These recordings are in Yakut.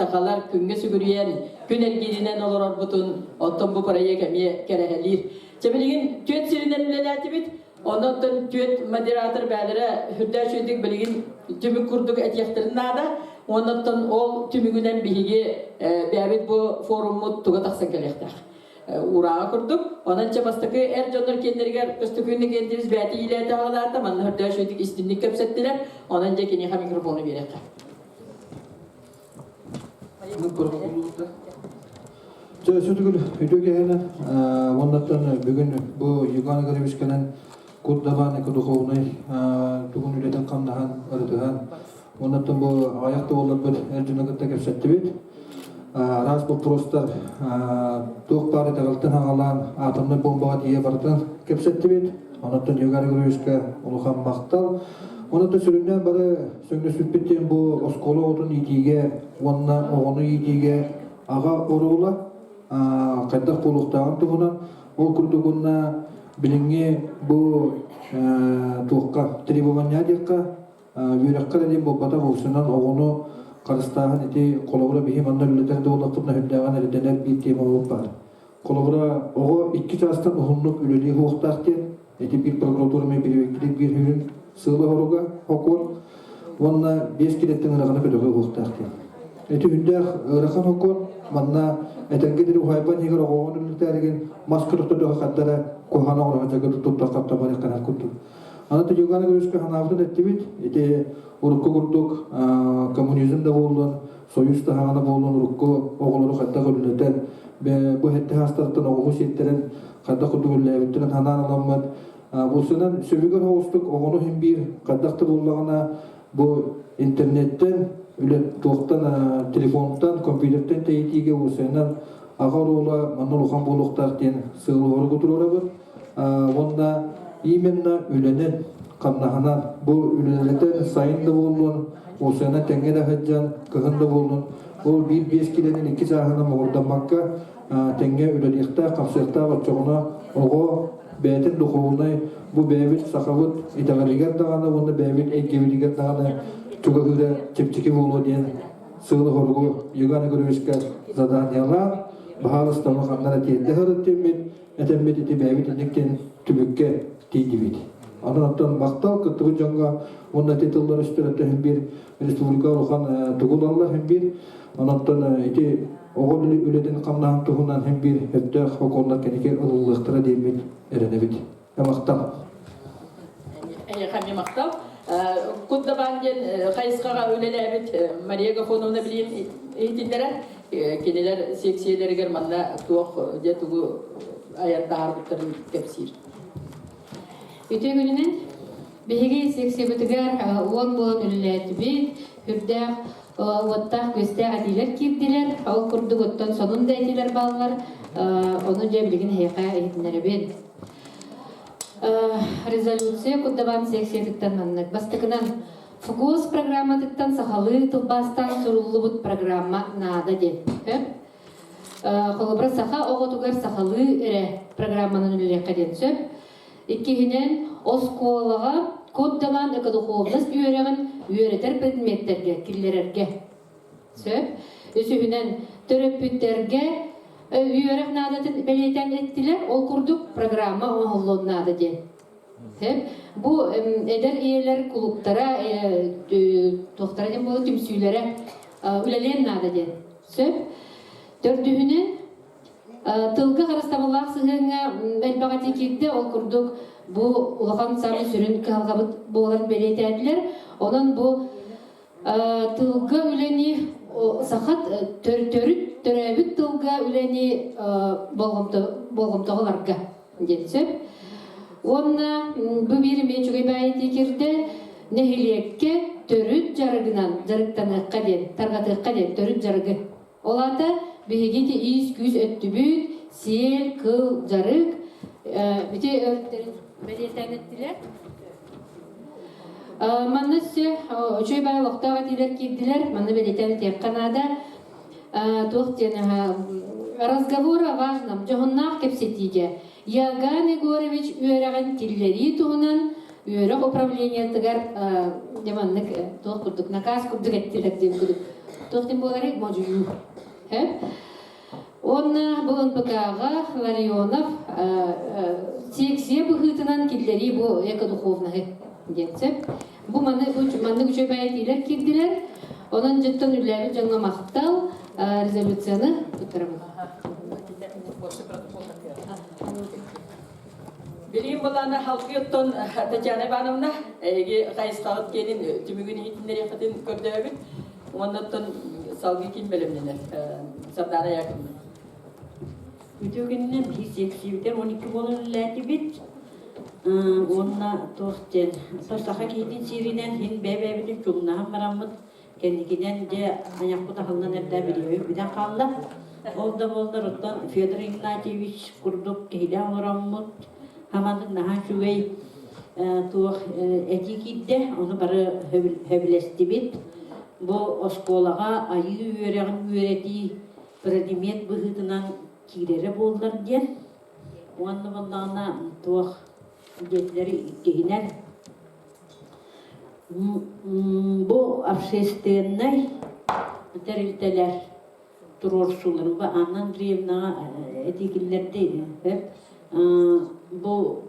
сахалар күҥҥэ сүгүрүйэн, күн эргииринэн олорорбутун оттон бу проект эмиэ кэрэһэлиир. Чэ билигин түөрт сиринэн үлэлээтибит. Онон түөрт модератор бээлэрэ үрдээх үчүгэйдик билигин түмүк курдук этиэхтэрин наада. Онон ол түмүгүнэн биһиги бэйэбит бу форуммут туга тахсан кэлиэхтээх. Урааҕа курдук. Онон чэ бастакы эр дьоннор киэннэригэр Көстөкүүннэ киэнтибис бэйэтэ иилээтэ аҕалаата, манна үрдээх үчүгэйдик истинник кэпсэттилэр. Онон дьэ киниэхэ микрофону биэриэххэ. Чэ, сүтүгүл үтүө киһинэн уоннаттан бүгүн бу Егор Игоревич кэлэн Курдабан экодуховнай тугун үлэтин хамнаһан ырытыһан уоннаттан бу аҕыйах да буолларбыт эр дьону кытта кэпсэттибит. Араас боппуруостар туох баар итэҕэлтэн аҕалаан атомнай бомбаҕа тиийэ барытын кэпсэттибит. Онуттан Егор Игоревичка улахан махтал. Онуттан сүрүннээн бары сөҥнөспүппүт диэн бу оскуола оҕотун иитиигэ уонна оҕону иитиигэ аҕа оруола хайдах буолуохтааҕын туһунан ол курдук уонна билиҥҥи бу туохха требования диэххэ үөрэххэ эрэ диэн буолбатах уопсайынан оҕону харыстааһын ити холобура биһи манна үлэлэтэр да буоллахпытына сүрдээҕин эрэдэнэр биир тема буолбут Холобура, оҕо икки чаастан уһуннук үлэлиэ суохтаах диэн ити биир прокуратура эмиэ бирибиэккилик биир сүрүн сыала-соруга сокуон уонна биэс килэттэн ыараханы көтөҕүө суохтаах диэн. Ити үрдээх ыарахан сокуон манна этэргэ диэри уһаайба иһигэр оҕоҕун үлэлэтээригин мас көтөхтөрдөхө хардара куһаҕан оҥоро сылдьарга туттар-хаптар барыахтанар курдук. Аны Тедюган Игоревичка санаабытын эттибит, ити урукку курдук коммунизм да буоллун, Союз таһаҕана буоллун урукку оҕолору хайдах үлэлэтэн, бу сэттэ саастарыттан оҕону сиэттэрэн хайдах курдук үлэлээбиттэрин санаан ыламмыт. Булсунан сөбүгэр соҕустук оҕону иһин биир хайдах да буоллаҕына бу интернеттэн, үлэ туохтан телефонтан, компьютертан тэйитиигэ уусайынан аҕа оруола манна улахан буолуохтаах диэн сыал-соругу туруорабыт. Уонна именно үлэнэн, хамнаһынан бу үлэлэтэн сайын да буоллун, уусайынан тэҥҥэ да сылдьан, кыһын да буоллун, ол биир-биэс килэнэн икки чааһынан муҥурдаммакка тэҥҥэ үлэлиэхтээх, хамсыахтаах оччоҕуна оҕо бэйэтин духуобунай бу бэйэбит сахабыт итэҕэлигэр даҕаны уонна бэйэбит эйгэбитигэр даҕаны чугаһыыра чэпчэки буолуо диэн сыалы-соругу Егор Егоровичка заданиелаан, баһаалыстаны ханна эрэ тиэрдэ сырыттыммыт, этэммит ити бэйэбит инник диэн түмүккэ тиийдибит. Онон оттон махтал кыттыбыт дьоҥҥо уонна ити тыллар өстөрөттөн иһин биир республика улахан тугу ылаллар иһин биир. Онон ити оҕо үлэтин хамнаһын туһунан иһин биир өттөөх сокуоннар кэнники ылыллыахтара диэммит эрэнэбит. Махтал. Эйиэхэ эмиэ махтал. Куддабаан диэн хайысхаҕа үлэлээбит Мария Гафоновна билиэн иһитиннэрэр. Кинилэр сиэксийэлэригэр манна туох дьэ тугу айан таһаарбыттарын кэпсиир. Үтүө күнүнэн биһиги секциябытыгар уон буолан үлэлээтибит. Үрдээх уоттаах күөстээх этиилэр киирдилэр. Ол курдук оттон сонун да этиилэр бааллар. Ону дьэ билигин эһиэхэ иһитиннэрэбин. Резолюция Куддабан секциятыттан маннык. Бастакынан ФГОС программатыттан сахалыы тылбаастаан суруллубут программа наада диэн. Сөп? Холобура, саха оҕотугар сахалыы эрэ программанан үлэлиэххэ диэн сөп. Иккиһинэн, оскуолаҕа Куддабан экодуховность үөрэҕин үөрэтэр предметтэргэ киллэрэргэ. Сөп. Үсүһүнэн, төрөппүттэргэ үөрэх наадатын бэлиэтээн эттилэр, ол курдук программа оҥоһуллуон наада диэн. Сөп. Бу эдэр ийэлэр кулууптара, туохтара диэн буолар, түмсүүлэрэ үлэлиэн наада диэн. Сөп. Төрдүһүнэн, тылга харыстабыллаах сыһыаҥҥа элбэх этии киирдэ, ол курдук бу улахан саамай сүрүн кыһалҕабыт буоларын бэлиэтээтилэр. Онон бу тылга үлэни саха төрүт төрөөбүт тылга үлэни болҕомтоҕо ыларга диэн сөп. Уонна бу биир эмиэ үчүгэй баайы киирдэ нэһилиэккэ төрүт дьарыгынан дьарыктаныахха диэн, тарҕатыахха диэн төрүт дьарыгы. Ол аата биһиги ити иис-күүс өттүбүт, сиэл, кыл, дьарык ити өрүттэрин бэлиэтээн эттилэр. Манна өссө үчүгэй баай олохтоох этиилэр киирдилэр. Манна бэлиэтээн этиэххэ наада. Туох диэн разговор о важном дьоһуннаах кэпсэтиигэ Иоганн Егорович үөрэҕин киллэрии туһунан үөрэх управлениетыгар дьэ маннык туох курдук наказ курдук эттилэр диэн курдук. Туох дин буоларый? Модьуйуу. Уонна бу НПК-ҕа Ларионов секция быһыытынан киллэрии бу экодуховноһы диэн сөп. Бу маны маннык үчүгэй этиилэр киирдилэр. Онон дьыттан үлэлээбит дьоҥҥо махтал резолюцияны туттарабын. Билигин былаана халқы оттон Татьяна Ивановна эһиги хайысхаҕыт киэнин түмүгүн иһитиннэриэххитин көрдөөбүт. Уоннаттан салгыы ким бэлэмнэнэр? Сардаана Яковлевна. Үтүө күнүнэн биһи сиэксийбитэр 12 буолан үлэлээтибит. Уонна туох диэн, саха киһитин сиэринэн иһин бэйэ-бэйэбитин чуҥнаһан бараммыт, кэнникинэн дьэ айахпыт аһыллан эрдэ бириэмэбит бүтэн хаалла. Ол да буоллар оттон Федор Игнатьевич курдук киһилээх олороммут, хамандык наһаа үчүгэй туох этии киирдэ, ону бары сөбүлэстибит. Бу оскуолаҕа айыы үөрэҕин үөрэтии предмет быһыытынан киирэрэ буоллар диэн уонна буоллаҕына туох диэтилэр иккиһинэн бу общественнай тэрилтэлэр туруорсууларын бу Анна Андреевнаҕа этии киллэрди бу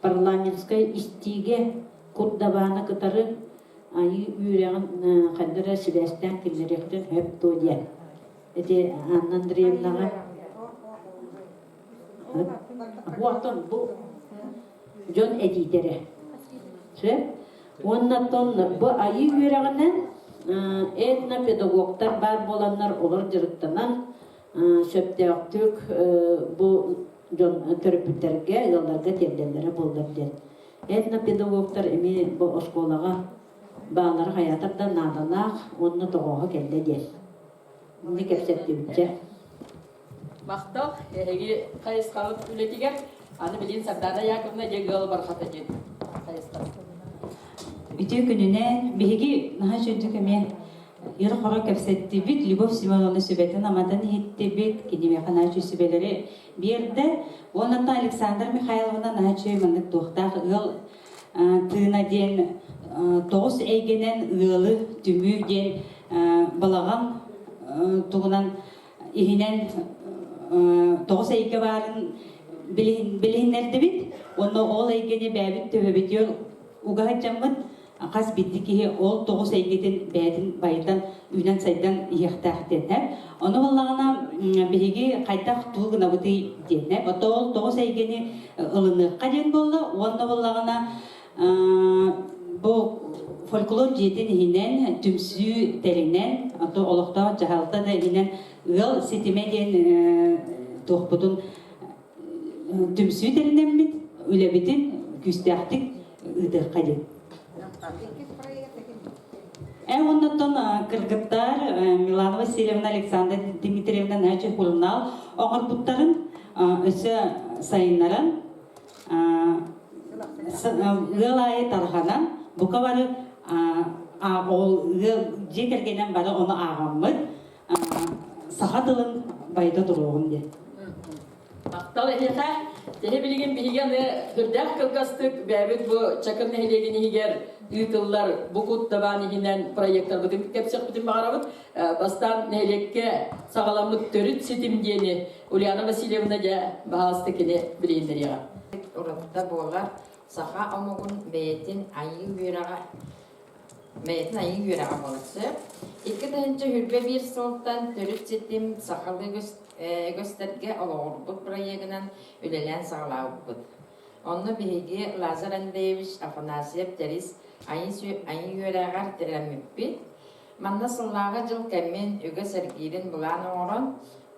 парламентскай истиигэ курдабааны кытары айыы үөрэҕин ханна эрэ сибээстээн киллэриэхтэн сөп дуо диэн. Ити Анна Андреевнаҕа Оттон бу дьон этиитэрэ. Сөп. Уонна оттон бу айыы үөрэҕинэн этнопедагогтар баар буоланнар олор дьарыктанан сөптөөхтүк бу дьон төрөппүттэргэ, ыалларга тиэрдэллэрэ буоллар диэн. Этнопедагогтар эмиэ бу оскуолаҕа бааллара хайаатар да наадалаах уонна тоҕооһо кэллэ диэн. Инни кэпсэттибитчэ. Махтал, эһиги хайысхаҕыт үлэтигэр. Аны билин Сардаана Яковлевна дьэ ыал бархата диэн хайысхаҕыт. Үтүө күнүнэн биһиги наһаа үчүгдүк эмиэ Ир-хоро кэпсэттибит, Любовь Семеновна сүбэтин-аматын иһиттибит, кини миэхэ наһаа үчүгэй сүбэлэри биэрдэ. Уонна Александра Михайловна наһаа үчүгэй маннык туохтаах ыал тыына диэн тоҕус эйгэнэн ыалы түмүү диэн балаҕан тугунан иһинэн тоҕус эйгэ баарын билиһиннэрдибит. Онно ол эйгэни бэйэбит төбөбүтүгэр угаһыт дьаммыт хас биирдии киһи ол тоҕус эйгэтин бэйэтин байытан үүнэн-сайдан иһиэхтээх диэннэр. Ону буоллаҕына биһиги хайдах тугу гынабытый диэннэр. Ото ол тоҕус эйгэни ылыныахха диэн буолла уонна буоллаҕына бу фольклор дьиэтин иһинэн түмсүү тэринэн, ото олохтоох дьаһалта да иһинэн ыал ситимэ диэн туохпутун түмсүү тэринэммит үлэбитин күүстээхтик ыытыахха диэн. Э оннуттан кыргыттар Милана Васильевна, Александра Дмитриевна Начи журнал оҥорбуттарын өссө сайыннаран ыал аайы тарҕанан бука бары ол ыал дьиэ кэргэнэн бары ону ааҕаммыт саха тылын байыта туруоҕун диэн. Махтал эһиэхэ. Теһи билигин биһиги аны сүрдээх кылгастык бэйэбит бу Чакыр нэһилиэгин иһигэр ыытыллар бу кут дабаан иһинэн проектарбытын кэпсэхпитин баҕарабыт. Бастаан нэһилиэккэ саҕаламмыт төрүт ситим диэни Ульяна Васильевна дьэ баһаалыста кини билиһиннэриэҕэ. Уратыта буолар саха омугун бэйэтин айыы үөрэҕэ бэйэтин айыы үөрэҕэ буолар сөп. 2021 сылтан төрүт ситим сахалыы өстөргө олоҕурбут проегынан үлэлээн саҕалаабыппыт. Онно биһиги Лазарь Андреевич Афанасьев Тэрис айыы үөрэҕэр тирэммиппит. Манна сыллааҕы дьыл кэмин үгэс эргиирин былаан оҥорон,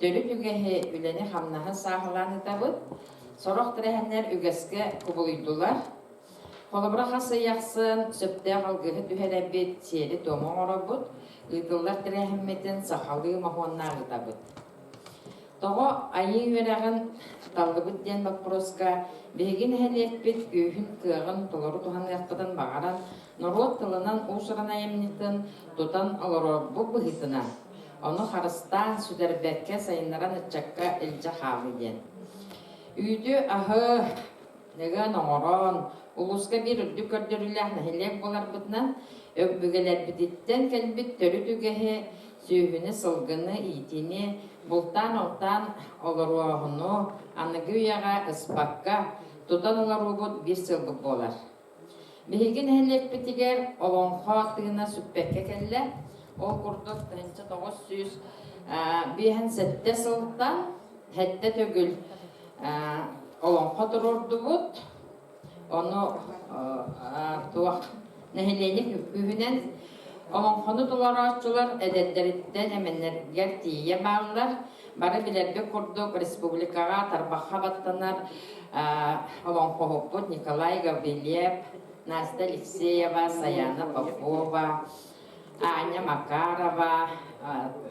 төрүт үгэһи, үлэни-хамнаһы сааһылаан ыытабыт. Сорох тэрээһиннэр үгэскэ кубулуйдулар. Холобура, хас ый ахсын сөптөөх алгыһы түһэрэбит, сиэри-туому оҥоробут, ыытыллар тэрээһиммитин сахалыы моһуоннаах ыытабыт. Тоҕо айыы үөрэҕин таллыбыт диэн боппуруоска биһиги нэһилиэкпит күүһүн-кыаҕын толору туһаныахпытын баҕаран, норуот тылынан уус-уран айымньытын тутан олорорбут быһыытынан, ону харыстаан, сүтэрбэккэ сайыннаран ыччакка илдьэ хаалыы диэн. Үүтү-аһы Ыган оҥорон, улууска биир үрдүк көрдөрүүлээх нэһилиэк буоларбытынан, өбүгэлэрбититтэн кэлбит төрүт үгэһи Сүөһүнү, сылгыны иитиини, бултаан-алтаан олоруоһуну аныгы үйэҕэ ыспакка тутан олоруубут биир сылбыт буолар. Биһиги нэһилиэкпитигэр олоҥхо тыына сүппэккэ кэллэ. Ол курдук 1957 сылтан сэттэ төгүл олоҥхо туруордубут. Ону туох нэһилиэнньэ күүһүнэн олоҥхону толорооччулар эдэрдэриттэн эмэннэригэр тиийэ бааллар. Бары билэрбит курдук республикаҕа тарбахха баттанар олоҥхоһуппут Николай Гаврильев, Настя Алексеева, Саяна Попова, Аня Макарова,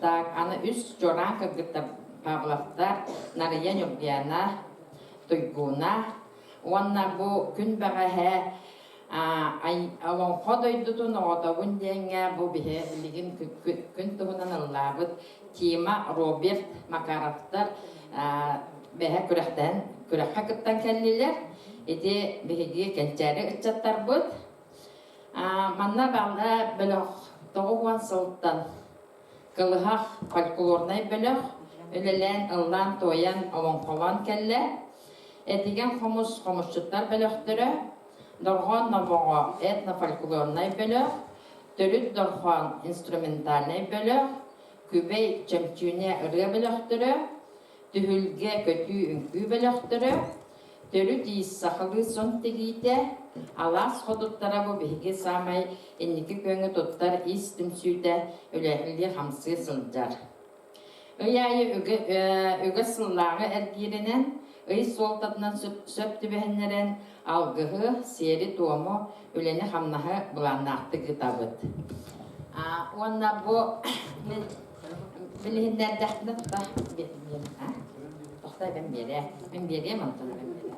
так, аны үс чуораан кыргыттар Павловтар, Нарыйа Ньургуяна, Туйгуна уонна бу күн бэҕэһээ Олоҥхо дойдутун оҕотобун диэҥҥэ бу биһи билигин күн туһунан ыллаабыт Тима, Роберт Макаровтар бэһэ күрэхтэһэн күрэххэ кыттан кэллилэр. Ити биһиги кэнчээри ыччаттарбыт. Манна баалла бөлөх 90 сылтан Кылыһах фольклорнай бөлөх үлэлээн, ыллаан-туойан, олоҥхолоон кэллэ. Этигэн хомус хомусчуттар бөлөхтөрө, Дорҕоон номоҕо этнофольклорнай бөлөх, Төрүт дорҕоон инструментальнай бөлөх, Күбэй чөмчүүнэ ырыа бөлөхтөрө, Түһүлгэ көтүү үҥкүү бөлөхтөрө, Төрүт иис сахалыы сон тигиитэ, алаас хотуттара бу биһиги саамай инники күөҥҥэ туттар иис түмсүүтэ үлэлии-хамсыы сылдьар. Ый аайы үгэс сыллааҕы эргииринэн, ый суолтатынан сөп түбэһиннэрэн алгыһы, сиэри-туому, үлэни-хамнаһы былааннаахтык ыытабыт. Уонна бу мин билиһиннэрдэхпинэ тута тохто эбэм биэрээ. Мин биэриэм онтон эбэм биэрээ.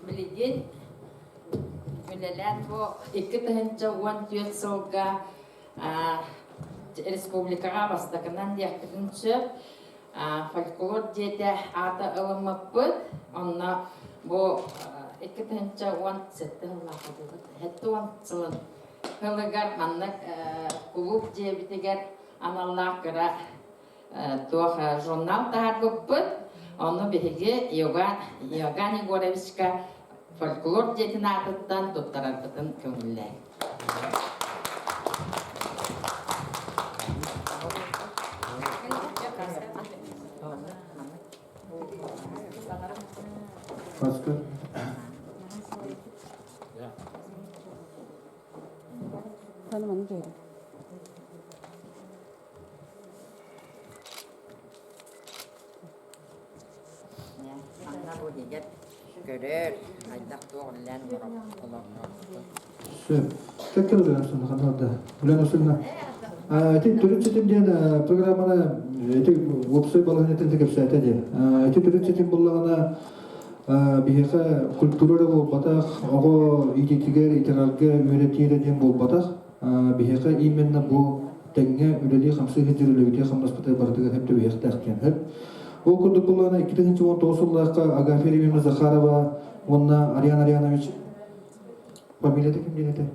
Билигин үлэлээн бу 2014 сылга республикаҕа бастакынан диэхпитин сөп фольклор дьиэтэ аата ылыммыппыт. Онно бу 2017 сыллаахха 70 сылын сылыгар маннык кулууп дьиэбитигэр аналлаах кыра туох журнал таһаарбыппыт. Ону биһиги Иоганн Егоровичка фольклор дьиэтин аатыттан туттарарбытын көҥүллээн. Хаска. Манна бу иһигэр көрөр, хайдах туох үлэлээн Сөп. Кэккэ да ханна Үлэн усунна. Ити төрүт ситим диэн программаны ити уопсай балаһыанньатын кэпсээтэ диэн. Ити төрүт ситим буллаҕына биһиэхэ культура эрэ буолбатах, оҕо иитиитигэр, итэҕэлгэ үөрэтиирэ диэн буолбатах. Биһиэхэ именно бу тэҥҥэ үлэлии-хамсыы сылдьар үлэбитигэр-хамнаспытыгар барытыгар сөп түбэһиэхтээх диэн сөп. Ол курдук буллаҕына 2019 сыллаахха Агафья Римовна Захарова уонна Ариан Арианович фамилията ким диэн этэ?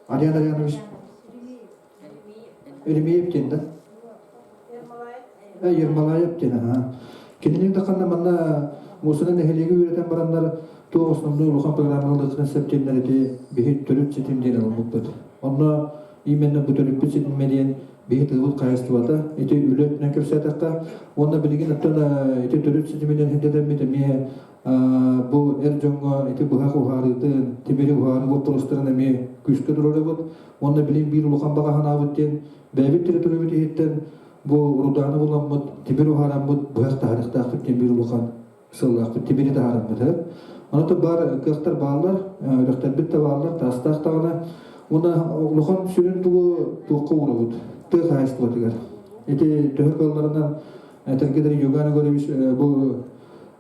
Ариан Арианович Еремеев диэн да? Ермолаев диэн аха. Кинини да ханна манна Муусана нэһилиэги үөрэтэн бараннар туох основной улахан программаны ылыахтарын сөп диэннэр ити биһи төрүт ситим диэн ылыммыппыт. Онно именно бу төрүппүт ситимэ диэн биһи тыыбыт хаһайыстыбата ити үлэ өттүнэн кэпсээтэххэ уонна билигин оттон ити төрүт ситиминэн сирдэтэммит эмиэ бу эр дьоҥҥо ити быһах уһаарыытын, тимири уһаарыы боппуруостарын эмиэ күүскэ туруорабыт. Уонна билин биир улахан баҕа санаабыт диэн бэйэбит территориябыт иһиттэн бу рудааны буламмыт, тимир уһаараммыт, быһах таһаарыахтаахпыт диэн биир улахан сыллаахпыт тимири таһаараммыт. Онон баар кыахтар бааллар, үрэхтэрбит да бааллар, таастаах даҕаны. Уонна улахан сүрүн тугу туохха уурабыт? Тыа хаһаайыстыбатыгар. Ити төһө кыалларынан этэргэ дылы Юган Егорович бу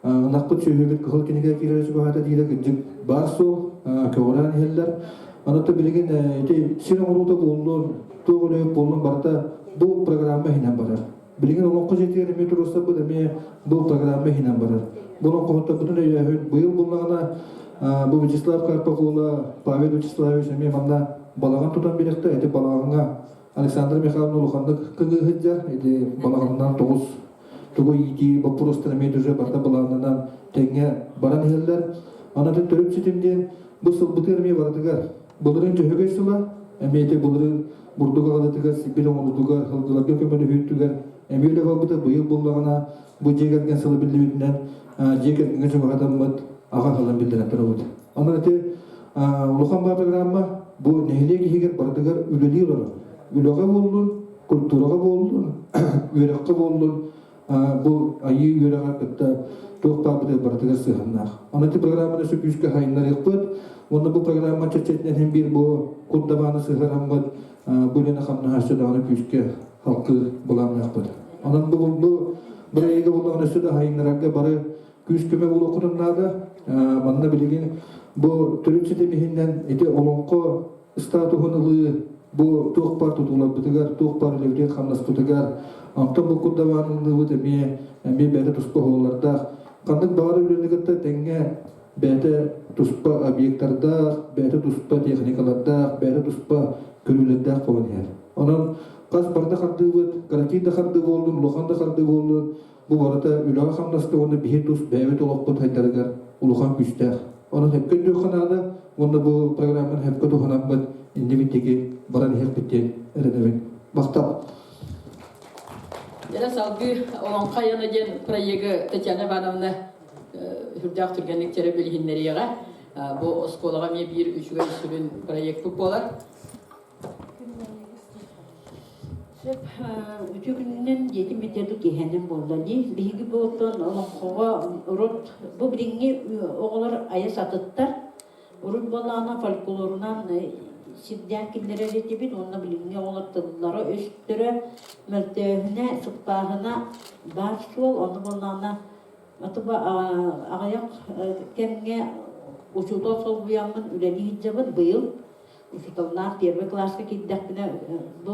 ынахпыт сүөһүбүт кыһыл кинигэ киирэр чугаһаата диирэ кырдьык баар суол көҕүрээн иһэллэр. Онон билигин ити сир оҥоруута буоллун, туох үлэ буоллун барыта бу программа иһинэн барар. Билигин олоҥхо дьиэтигэр эмиэ туруорсарбыт эмиэ бу программа иһинэн барар. Бу олоҥхоһуттарбытын өйөөһүн быйыл буллаҕына бу Вячеслав Карпов уола Павел Вячеславович эмиэ манна балаҕан тутан биэриэхтэ. Ити балаҕаҥҥа Александра Михайловна улаханнык кыҥыы сылдьар. Ити балаҕанынан тоҕус тугу иитии боппуруостара эмиэ уже барыта былааннанан тэҥҥэ баран иһэллэр. Аны төрүт ситим диэн бу сылбытыгар эмиэ барытыгар былырыын Дьөһөгөй сыла, эмиэ ити былырыын бурдук аҕалыытыгар, сибил оҥоруутугар, сылгыларга көмөлөһүүтүгэр эмиэ үлэ барбыта. Быйыл буллаҕына бу дьиэ кэргэн сыла биллибитинэн дьиэ кэргэҥҥэ чугаһатаммыт аҕа сылын биллэрэн турабыт. Онон ити улахан баа программа бу нэһилиэк иһигэр барытыгар үлэлии олорор. Үлэҕэ буоллун, культураҕа буоллун, үөрэххэ буоллун, бу айыы үөрэҕэр кытта туох баабытыгар барытыгар сыһыаннаах. Онон ити программаны өссө күүскэ хайыннарыахпыт. Уонна бу программа чэрчитинэн иһин биир бу курдабааны сыһыараммыт бу үлэни хамнаһа өссө даҕаны күүскэ халкыы былаанныахпыт. Онон бу бу бырайыагы буллаҕына өссө да хайыннарарга бары күүс-көмө буолуоххутун наада. Манна билигин бу төрүт ситим иһинэн ити олоҥхо статуһун ылыы бу туох баар тутууларбытыгар, туох баар үлэбитигэр хамнаспытыгар, онтон бу курдабаан ыллыыбыт эмиэ эмиэ бэйэтэ туспа оһуоллардаах. Ханнык баҕар үлэни кытта тэҥҥэ бэйэтэ туспа объектардаах, бэйэтэ туспа техникалардаах, бэйэтэ туспа көрүүлэрдээх буолан иһэр. Онон хас барыта хардыыбыт, кыракый да хардыы буоллун, улахан да хардыы буоллун, Бу барыта үлэҕэ-хамнаска уонна биһи тус бэйэбит олохпут сайдарыгар улахан күүстээх. Онон сөпкө өйдүөххэ наада уонна бу программаны сөпкө туһанаммыт иннибит диэки баран иһиэхпит диэн эрэнэбин. Махтал! Дьэ салгыы Олоҥхо айана диэн проегы Татьяна Ивановна сүрдээх түргэнник чэрэ билиһиннэриэҕэ. Бу оскуолаҕа эмиэ биир үчүгэй сүрүн проекпыт буолар. Сөп, үтүө күнүнэн диэтим бүтэ киһэнэн буолла дии. Биһиги бу оттон олоҥхоҕо урут бу билиҥҥи оҕолор айа сатыттар. Урут буоллаҕына фольклорунан сирдээн киллэрэр этибит уонна билиҥҥи оҕолор тыллара өстөрө, мөлтөөһүнэ, сыппааһына баар суол. Ону буоллаҕына Атыба аҕыйах кэмҥэ учуутал солбуйаммын үлэлии сылдьабын. Быйыл учууталлаах первый кылааска киирдэхпинэ бу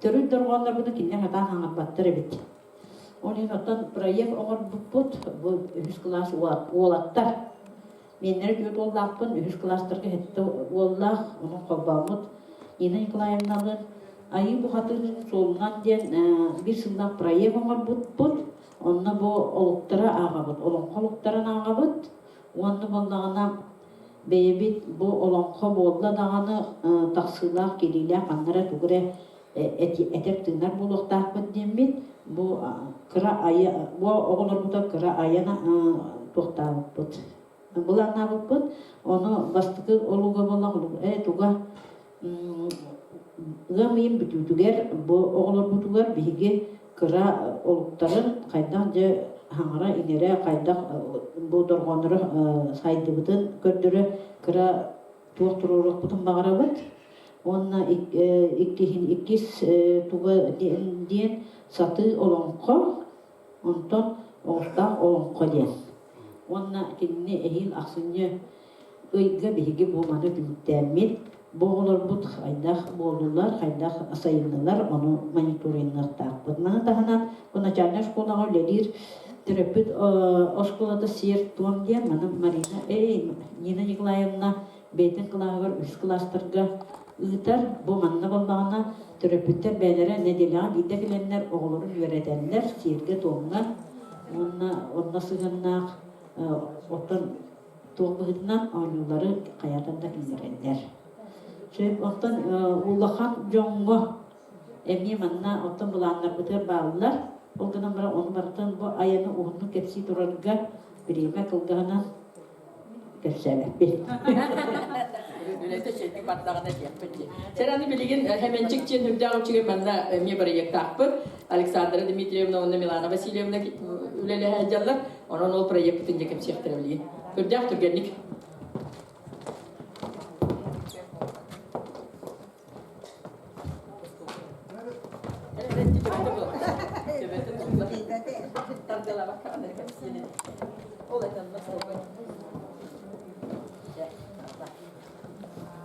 төрүт дорҕооннорбутун кинилэр сатаан хаҥарбаттар эбит. Ол иһин оттон проект оҥорбуппут бу үһүс кылаас уолаттар. Миэннэрэ түөрт уоллаахпын, үһүс кылаастарга сэттэ уоллаах, онон холбооммут Нина Николаевналыын Айыы бухатыырын суолунан диэн биир сыллаах проект оҥорбуппут. Онно бу олуктары ааҕабыт, олоҥхо олуктарын ааҕабыт уонна буоллаҕына бэйэбит бу олоҥхо буолла даҕаны тахсыылаах, киириилээх ханна эрэ тугу эрэ этэр-тыынар буолуохтаахпыт диэммит бу кыра айа бу оҕолорбутугар кыра айан туохтаабыппыт былааннаабыппыт. Ону бастакы олуга буолла э туга ыам ыйын бүтүүтүгэр бу оҕолорбутугар биһиги кыра олуктарын хайдах дьэ хаҥара-иҥэрэ хайдах бу дорҕоонноро сайдыбытын көрдөрө кыра туох туруоруохпутун баҕарабыт. Уонна иккиһин иккис туга диэн сатыы олоҥхо, онтон оҕустаах олоҥхо диэн. Уонна кинини эһиил ахсынньы ыйга биһиги бу маны түмүктээммит, бу оҕолорбут хайдах буоллулар, хайдах сайыннылар, ону мониторингныахтаахпыт. Маны таһынан бу начальнай школаҕа үлэлиир төрөппүт оскуолата сиэр-туом диэн маны Марина, эй, Нина Николаевна бэйэтин кылааһыгар үс кылаастарга ыытар. Бу манна буоллаҕына төрөппүттэр бэйэлэрэ нэдиэлэҕэ биирдэ кэлэннэр оҕолорун үөрэтэллэр сиэргэ-туомҥа уонна онно сыһыаннаах оттон туох быһыытынан оонньуулары хайаатар да киллэрэллэр. Сөп, оттон улахан дьоҥҥо эмиэ манна оттон былааннарбытыгар бааллар. Ол гынан баран ону барытын бу айаны уһуннук кэпсии турарга бириэмэ кылгаһынан кэпсээбэппин. Үлэтэ чэйдик бардаҕына диэхпит дии. Чэр аны билигин Хэмэнчик диэн үрдээх үчүгэй манна эмиэ бырайыактаахпыт. Александра Дмитриевна уонна Милана Васильевна үлэлэһэ сылдьаллар. Онон ол проекпытын дьэ кэпсиэхтэрэ билигин. Үрдээх түргэнник.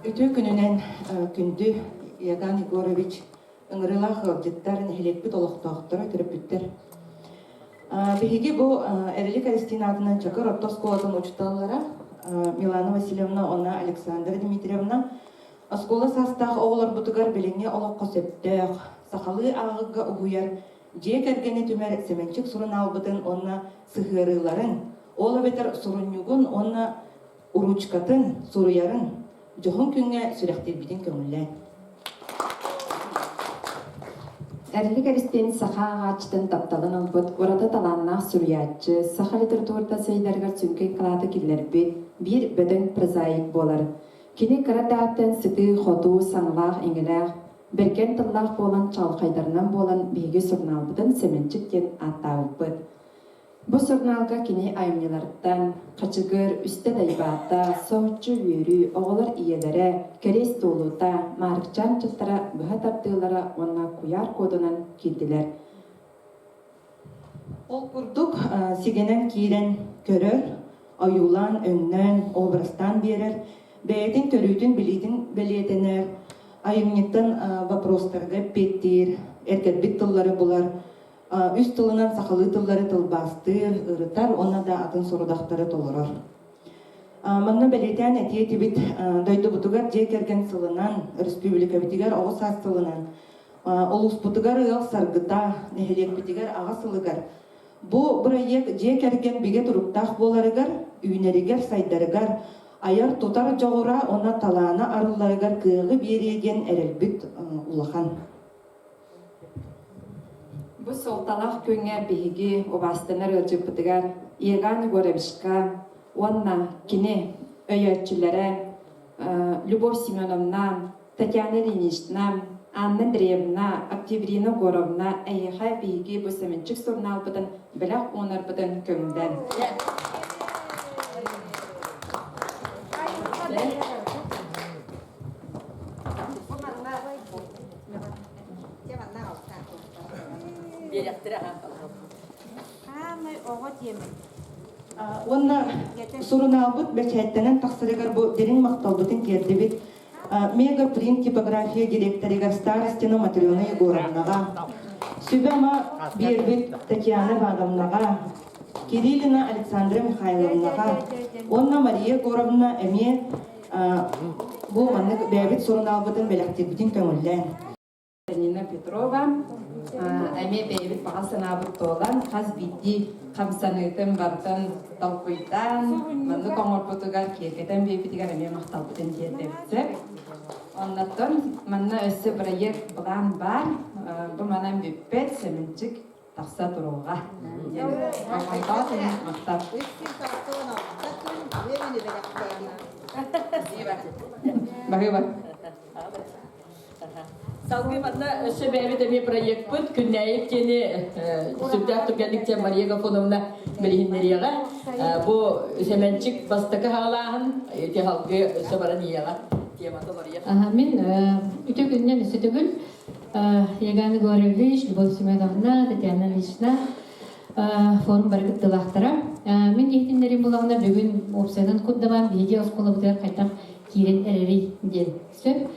Үтүө күнүнэн күндү Иоганн Егорович, ыҥырыылаах ыалдьыттар, нэһилиэкпит олохтоохторо, төрөппүттэр. Биһиги бу Эрилик Эристиин аатынан Чакыр орто оскуолатын учууталлара Милана Васильевна уонна Александра Дмитриевна. Оскуола саастаах оҕолорбутугар билиҥҥи олоххо сөптөөх, сахалыы ааҕыыга уһуйар дьиэ кэргэни түмэр Сэмэнчик сурунаалбытын уонна сыһыарыыларын, ол эбэтэр сурунньугун уонна уруучукатын суруйарын дьоһун күҥҥэ сүрэхтиирбитин көҥүллээн. Эрилик Эристиин саха ааҕааччытын тапталын ылбыт ураты талааннаах суруйааччы, саха литературата сайдарыгар сүҥкэн кылааты киллэрбит биир бөдөҥ прозаик буолар. Кини кыра дааттан сытыы-хотуу, саҥалаах-иҥэлээх, бэргэн тыллаах буолан чаҕылхайдарынан буолан биһиги сурунаалбытын Сэмэнчик диэн ааттаабыппыт. Бу сурунаалга кини айымньыларыттан Хачыгыр, Үстэ дайбаата, Соһуччу үөрүү, Оҕолор ийэлэрэ, Кэриэс туолуута, Маарыкчаан чыттара быһа тардыылара уонна куйаар куодунан киирдилэр. Ол курдук сигэнэн киирэн көрөр, ойуулаан, өҥнөөн, образтаан биэрэр, бэйэтин көрүүтүн, билиитин бэлиэтэнэр, айымньыттан вопростарга эппиэттиир, эргэрбит тыллары булар, үс тылынан сахалыы тыллары тылбаастыыр, ырытар уонна да атын сорудахтары толорор. Манна бэлиэтээн этиэ этибит, дойдубутугар дьиэ кэргэн сылынан, өрөспүүбүлүкэбитигэр оҕо саас сылынан, улууспутугар ыал саргыта, нэһилиэкпитигэр аҕа сылыгар бу бырайыак дьиэ кэргэн бигэ туруктаах буоларыгар, үүнэригэр, сайдарыгар, айар-тутар дьоҕура уонна талаана арылларыгар кыаҕы биэриэ диэн эрэлбит улахан. Бу суолталаах күҥҥэ биһиги убаастанар ыалдьыппытыгар Иоганн Егоровичка уонна кини өйөөччүлэрэ Любовь Семеновна, Татьяна Ильинична, Анна Андреевна, Октябрина Егоровна эһиэхэ биһиги бу Сэмэнчик сурунаалбытын бэлэх уунарбытын көҥүллээн. Хаамай оҕо диэмин. Уонна сурунаалбыт бэчээттэнэн тахсарыгар бу дириҥ махталбытын тиэрдибит Мегапринт типография директорыгар Старостина Матрена Егоровнаҕа, сүбэ-ама биэрбит Татьяна Ивановнаҕа, Кириллина Александра Михайловнаҕа уонна Мария Егоровна эмиэ бу маннык бэйэбит сурунаалбытын бэлэхтиирбитин көҥүллээн. Нина Петрова эмиэ бэйэбит баҕа санаабыт туолан хас биирдии хамсаныытын барытын толкуйдаан маннык оҥорбутугар киэргэтэн биэрбитигэр эмиэ махталбытын тиэрдэбит. Оннуттан манна өссө бырайыак былаан баар. Бу манан бүппэт Сэмэнчик тахса туруоҕа. Махтал. Баһыыба. Салгыы манна өссө бэйэбит эмиэ проекпыт Күннээйик диэни сүрдээх түргэнник диэн Мария Гафоновна билиһиннэриэҕэ. Бу Сэмэнчик бастакы хаалааһын ити халгыы өссө баран иһиэҕэ. Темата Мария. Мин үтө күннэн өссө төгүл Еган Егорович, Любовь Семеновна, Татьяна Ильична форум бары кыттыылаахтара. Мин иһитиннэрим булаҕына бүгүн уопсайынан курдабаан биһиги оскуолабытыгар хайдах киирэн эрэрий диэн сөп.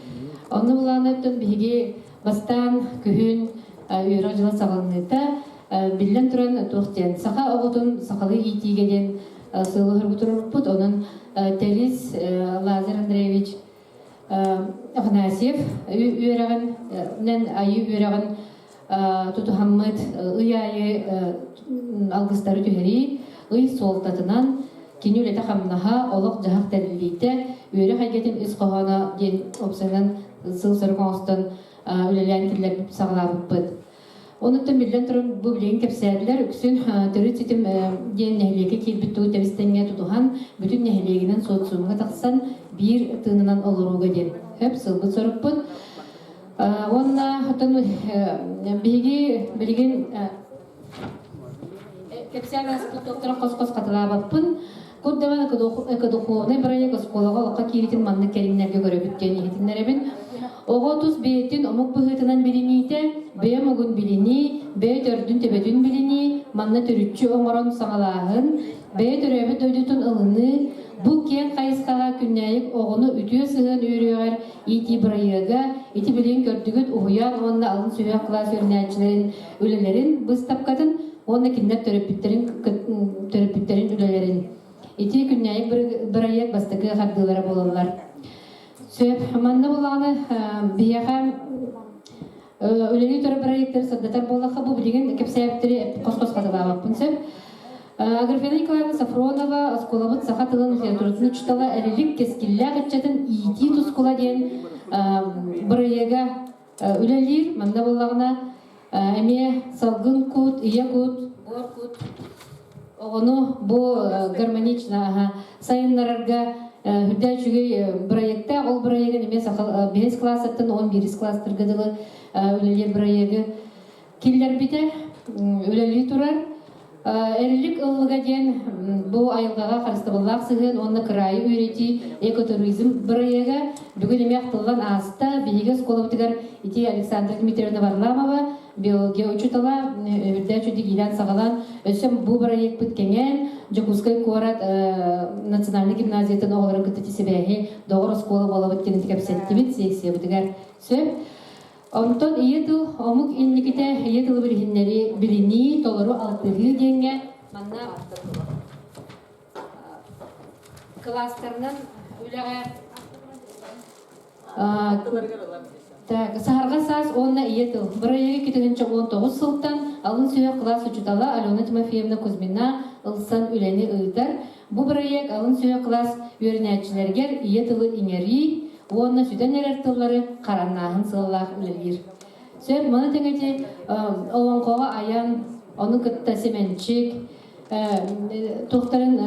Онно булаанаттан биһиги бастаан күһүн үөрэх дьыла саҕаланыыта биллэн туран туох диэн саха оҕотун сахалыы иитиигэ диэн сыалы турурбут. Онон Тэрис Лазарь Андреевич Афанасьев үөрэҕин айыы үөрэҕин тутуһаммыт ый аайы алгыстары түһэрии, ый суолтатынан кини үлэтэ-хамнаһа, олох-дьаһах тэриллиитэ, үөрэх эйгэтин ис хоһооно диэн уопсайынан сыл-сорук оҥостон үлэлээн киллэрбит саҕалаабыппыт. Онуттан биллэн туран бу билигин кэпсээтилэр үксүн төрүт ситим диэн нэһилиэккэ киирбит тугу тэбис-тэҥҥэ тутуһан бүтүн нэһилиэгинэн социумҥа тахсан биир тыынынан олорууга диэн хөп сылбыт сорукпут. Уонна оттон биһиги билигин кэпсээн ааспыт доктора хос-хос хатылаабаппын. Курдаван экодуховнай бырайыак оскуолаҕа олоххо кииритин маннык кэриҥнэргэ көрөбүт диэн иһитиннэрэбин. Оҕо тус бэйэтин омук быһыытынан билиниитэ, бэйэ омугун билинии, бэйэ төрдүн-төбөтүн билинии, манна төрүччү оҥорон саҕалааһын, бэйэ төрөөбүт дойдутун ылыныы, бу киэҥ хайысхаҕа күннээйик оҕону үтүө сыһыан үөрүөҕэр иитии бырайыага ити билигин көрдүгүт уһуйаан уонна алын сүһүөх кылаас үөрэнээччилэрин үлэлэрин быыстапкатын уонна кинилэр төрөппүттэрин төрөппүттэрин үлэлэрин ити күннээйик бырайыак бастакы хардыылара буолаллар. Сөп. Манна буллаҕына биһиэхэ үлэлии турар проекттары сырдатар буоллахха бу билигин кэпсээбиттэри хос-хос хатылаабаппын сөп. Аграфена Николаевна Сафронова оскуолабыт саха тылын литературатын учуутала эрилик кэскиллээх ыччатын иитии тускула диэн бырайыага үлэлиир. Манна буоллаҕына эмиэ салгын кут, ийэ кут, буор кут оҕону бу гармонично сайыннарарга үрдэ үчүгэй бырайыактаах. Ол бырайыагын эмиэ саха 5 классаттан 11 класстарга дылы үлэлиир бырайыагы киллэрбитэ үлэлии турар. Эрилик ыллыга диэн бу айылҕаҕа харыстабыллаах сыһыан уонна кыраайы үөрэтии экотуризм бырайыага бүгүн эмиэ ахтыллан ааста. Биһиги оскуолабытыгар ити Александра Дмитриевна Варламова биология учуутала үрдээ чүдик иилээн-саҕалаан өссө бу бырайыакпыт кэҥээн Дьокуускай куорат национальнай гимназиятын оҕолорун кытта сибээһи доҕор оскуола буолабыт диэн кэпсэттибит секциябытыгар сөп. Онтон ийэ тыл омук инникитэ ийэ тылы билиһиннэри билинии, толору алтыһыы диэҥҥэ манна кылаастарынан үлэҕэ Так, Саһарҕа саас уонна ийэ тыл бырайыагы 2019 сылтан алын сүһүөх кылаас учуутала Алена Тимофеевна Кузьмина ылсан үлэни ыытар. Бу бырайыак алын сүһүөх кылаас үөрэнээччилэригэр ийэ тылы иҥэрии уонна сүтэн эрэр тыллары хараннааһын сыаллаах үлэлиир. Сөп, маны тэҥэ ити олоҥхоҕо айан, ону кытта Сэмэнчик, туохтарын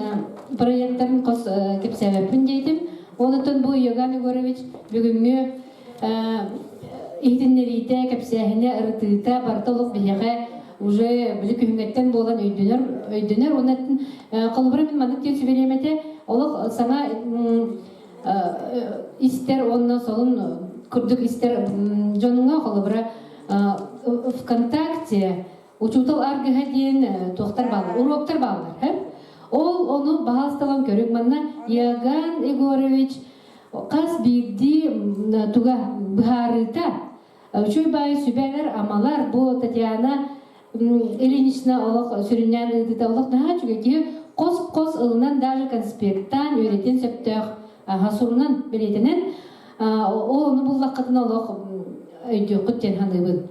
проекттарын хос кэпсээбэппин диэтим. Онутун бу Иоганн Егорович бүгүҥҥү иһитиннэриитэ, кэпсээһинэ, ырытыыта барыта олох биһиэхэ уже били күһүҥҥэттэн буолан өйдөнөр, өйдөнөр. Уонна холобура мин маннык диэн сүбэлиэм этэ, олох саҥа истэр уонна солун курдук истэр дьонуҥа холобура ВКонтакте учуутал аргыһа диэн туохтар бааллар, уруоктар бааллар. Ол ону баһаасталан көрүҥ. Манна Иоганн Егорович хас биирдии туга быһаарыыта үчүгэй баайы сүбэлэр, амалар бу Татьяна Ильинична олох сүрүннээн ыытыта олох наһаа үчүгэй киһи хос-хос ылынан даже конспектаан үөрэтиэн сөптөөх сурунан бэлиэтэнэн ол ону буллаххытына олох өйдүөххүт диэн саныыбын.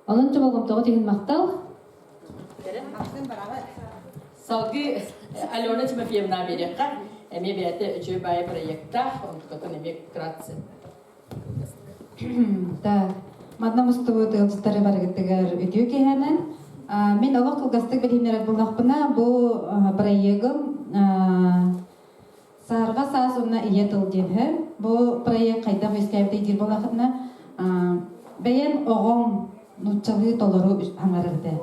Онон болҕомтоҕут иһин махтал. Салгыы Алена Тимофеевна биэриэххэ. Эмиэ бэйэтэ үчүгэй баайы проектаах, онтукатын эмиэ вкратце. Так, манна мустубут ыалдьыттары барыгытыгар үтүө киһэнэн. Мин олох кылгастык билиһиннэрэр буоллахпына, бу проегым Саарга саас уонна ийэ тыл диэн Бу проект хайдах үөскээбитэй диир буоллахытына, бэйэм оҕом нууччалыы толору хаҥарар этэ.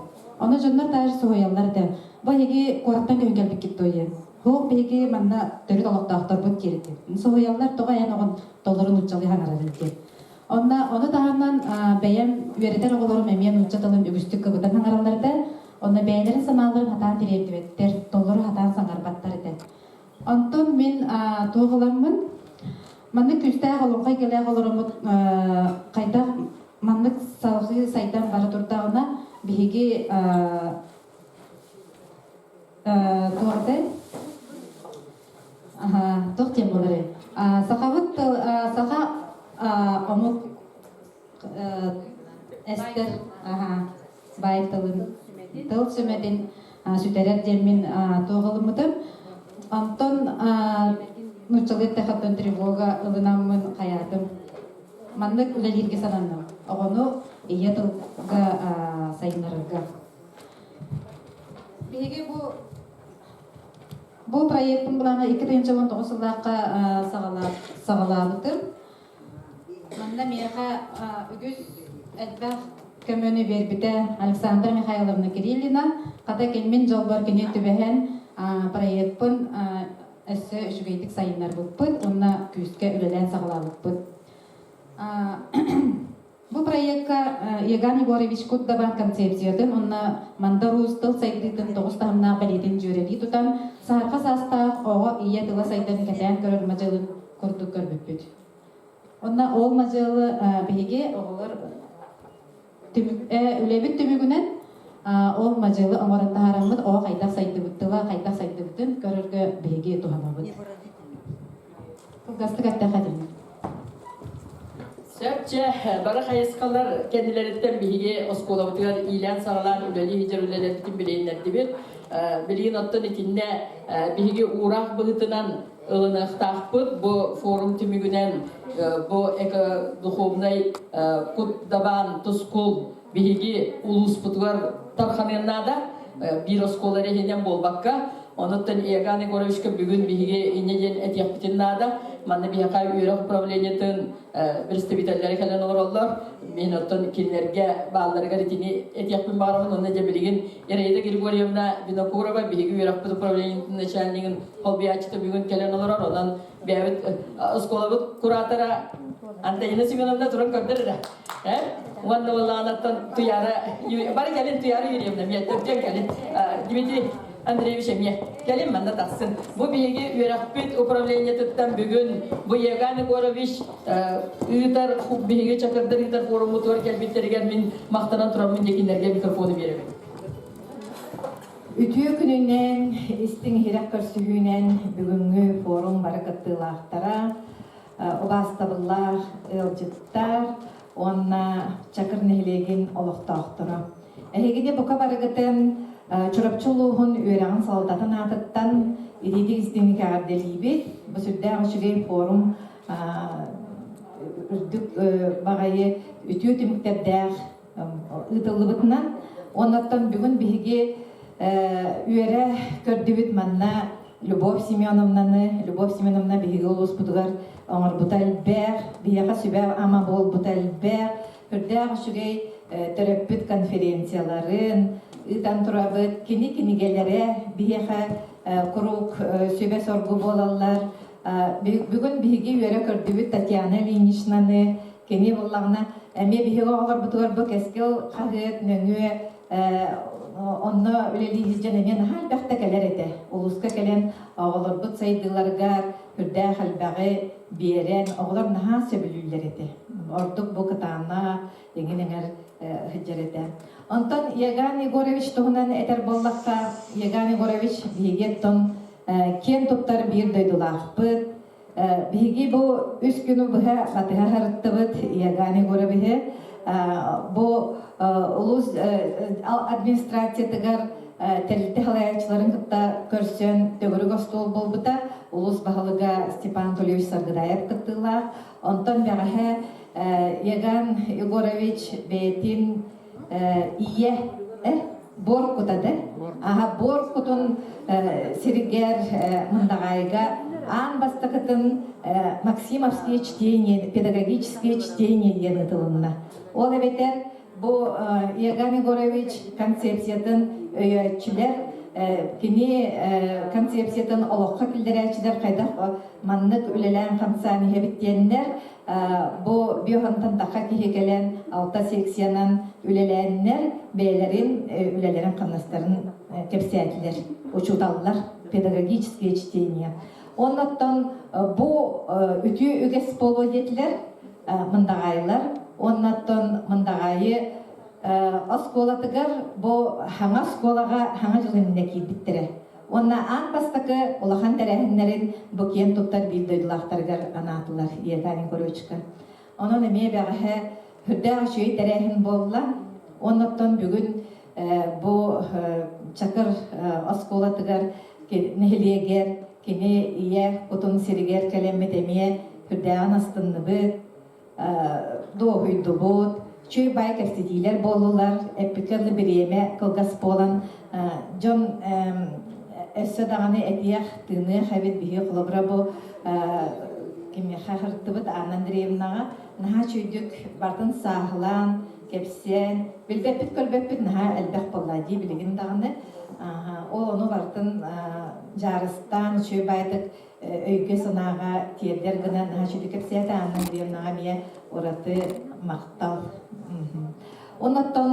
Ону дьоннор даже соһуйаллар этэ. Бу эһиги куораттан көһөн кэлбиккит дуо диэн. Һуох биһиги манна төрүт олохтоохторбут диир этим. Соһуйаллар тоҕо эн оҕон толору нууччалыы хаҥарарын диэн. Онно ону таһынан бэйэм үөрэтэр оҕолорум эмиэ нуучча тылын үгүстүк кыбытан хаҥараллар этэ. Онно бэйэлэрин санааларын хатаан тириэрдибэттэр, толору хатаан саҥарбаттар этэ. Онтон мин туох ыламмын, маннык күүстээх олоҥхо эйгэлээх олороммут хайдах маннык салҕыы сайдан бара турдаҕына биһиги туох этэй? Туох диэн буоларый? Сахабыт тыл саха омук эстэр баай тылын тыл сүмэтин сүтэрэр диэммин туох ылыммытым. Онтон нууччалыы эттэххэ тревога ылынаммын хайаатым. Маннык үлэлииргэ сананным. Оҕону ийэ тылга сайыннарарга. Биһиги бу бу проектын былаана 2019 сыллаахха саҕалаабытым. Манна миэхэ үгүс элбэх көмөнү биэрбитэ Александра Михайловна Кириллина. Хата киммин дьолбор кини түбэһэн проекпын өссө үчүгэйдик сайыннарбыппыт уонна күүскэ үлэлээн саҕалаабыппыт. Бу проекка Еган Егорович Кут-Дабаан концепциятын уонна Мандар Уус тыл сайдыытын тоҕус таһымнаах бэлиэтин дьүөрэлии тутан, саһарха саастаах оҕо ийэ тыла сайдан кэтээн көрөр мадьалын курдук көрбүппүт. Онно ол мадьалы биһиги оҕолор үлэбит түмүгүнэн ол мадьалы оҥорон таһаараммыт оҕо хайдах сайдыбыт тыла хайдах сайдыбытын көрөргө биһиги туһанабыт. Кылгастык эттэххэ итинник. Сөп, бары хайысхалар кэннилэриттэн биһиги оскуолабытыгар иилээн-саҕалаан үлэлии сылдьар үлэлэрбитин билиһиннэрдибит. Билигин оттон итиннэ биһиги уураах быһыытынан ылыныахтаахпыт. Бу форум түмүгүнэн бу эко-духовнай кут дабаан тускул биһиги улууспутугар тарханыан наада. Биир оскуола эрэ иһинэн буолбакка, онуттан Иоганн Егоровичка бүгүн биһиги инньэ диэн этиэхпитин наада. Манна биһиэхэ үөрэх управлениетын представителлэрэ кэлэн олороллор. Мин оттон кинилэргэ баалларыгар итини этиэхпин баҕарабын. Онно дьэ билигин Ираида Григорьевна Винокурова биһиги үөрэхпит управлениетын начальнигын холбуйааччыта бүгүн кэлэн олорор. Онон бэйэбит оскуолабыт куратора Антонина Семеновна туран көрдөр эрэ. Э? Уонна буоллаҕынаттан Туяра, бары кэлин Туяра Юрьевна, эмиэ төрдүөн кэлин. Дмитрий Андреевич эмиэ кэлин манна тахсын. Бу биһиги үөрэхпит управлениетыттан бүгүн бу Еган Егорович ыытар, биһиги Чакырдар ыытар форуммутугар кэлбиттэригэр мин махтанан тураммын дьэкиннэргэ микрофону биэрэбин. Үтүө күнүнэн, истиҥ иһирэх көрсүһүүнэн бүгүҥҥү форум бары кыттыылаахтара, убаастабыллаах ыалдьыттар уонна Чакыр нэһилиэгин олохтоохторо. Эһигини бука барыгытын Чурапчы улууһун үөрэҕин салалтатын аатыттан итиитик истиҥник эҕэрдэлиибит. Бу сүрдээх үчүгэй форум үрдүк баҕайы үтүө түмүктэрдээх ыытыллыбытынан. Оннуттан бүгүн биһиги үөрэ көрдүбүт манна Любовь Семеновнаны, Любовь Семеновна биһиги улууспутугар оҥорбута элбэх, биһиэхэ сүбэ-ама буолбута элбэх, үрдээх үчүгэй төрөппүт конференцияларын ыытан турабыт. Кини кинигэлэрэ биһиэхэ куруук сүбэ-соргу буолаллар. Бүгүн биһиги үөрэ көрдүбүт Татьяна Ильиничнаны, кини буллаҕына эмиэ биһиги оҕолорбутугар бу Кэскил хаһыат нөҥүө онно үлэлии сылдьан эмиэ наһаа элбэхтэ кэлэр этэ. Улууска кэлэн оҕолорбут сайдыыларыгар үрдээх элбэҕи биэрэн, оҕолор наһаа сөбүлүүллэр этэ. Ордук бу кытаанах, эҥин эҥэр сылдьар этэ. Онтон Еган Егорович туһунан этэр буоллахха, Еган Егорович биһиги оттон киэн туттар биир дойдулаахпыт. Биһиги бу үс күнү быһа батыһа сырыттыбыт Еган Егоровиһы. Бу улуус администрациятыгар тэрилтэ салайааччыларын кытта көрсөн төгүрүк остуол буолбута. Улуус баһылыга Степан Анатольевич Саргыдаев кыттыылаах. Онтон бэҕэһээ Еган Егорович бэйэтин ийэ буор кута да аха буор кутун сиригэр Мындаҕаайга аан бастакытын Максимовские чтения, педагогические чтения диэн ытылынна. Ол эбэтэр бу Еган Егорович концепциятын өйөөччүлэр кини концепциятын олоххо киллэрээччилэр хайдах маннык үлэлээн хамсаан иһэбит диэннэр Бу биохантан таха киһи кэлэн алта секциянан үлэлээннэр бэйэлэрин үлэлэрин хамнастарын кэпсээтилэр учууталлар педагогические чтения. Оннуттан бу үтүө үгэс буолуо диэтилэр мындаҕаайылар. Оннуттан Мындаҕаайы оскуолатыгар бу хаҥа оскуолаҕа хаҥа дьыл иннинэ киирбиттэрэ. Уонна аан бастакы улахан тэрээһиннэрин бу киэн туттар биир дойдулаахтарыгар анаатылар Иоганн Егоровичка. Онон эмиэ бэҕэһээ сүрдээх үчүгэй тэрээһин буолла. Оннуттан бүгүн бу Чакыр оскуолатыгар нэһилиэгэр кини ийэ кутун сиригэр кэлэммит эмиэ сүрдээҕин астынныбыт. дуоһуйдубут, чүй бай кэпсэтиилэр буоллулар, эппиккэ дылы бириэмэ кылгас буолан дьон өссө даҕаны этиэх, тыыныах эбит биһиги холобура бу кимиэхэ сырыттыбыт Анна Андреевнаҕа наһаа үчүгдүк бартын сааһылаан, кэпсээн, билбэппит-көрбөппүт наһаа элбэх буолла дии билигин даҕаны. Ол ону бартын дьаарыстаан үчүгэй баайдык өйгө-санааҕа тиэрдэр гына наһаа үчүгэй кэпсээтэ Анна Андреевнаҕа эмиэ ураты махтал. Оннуттан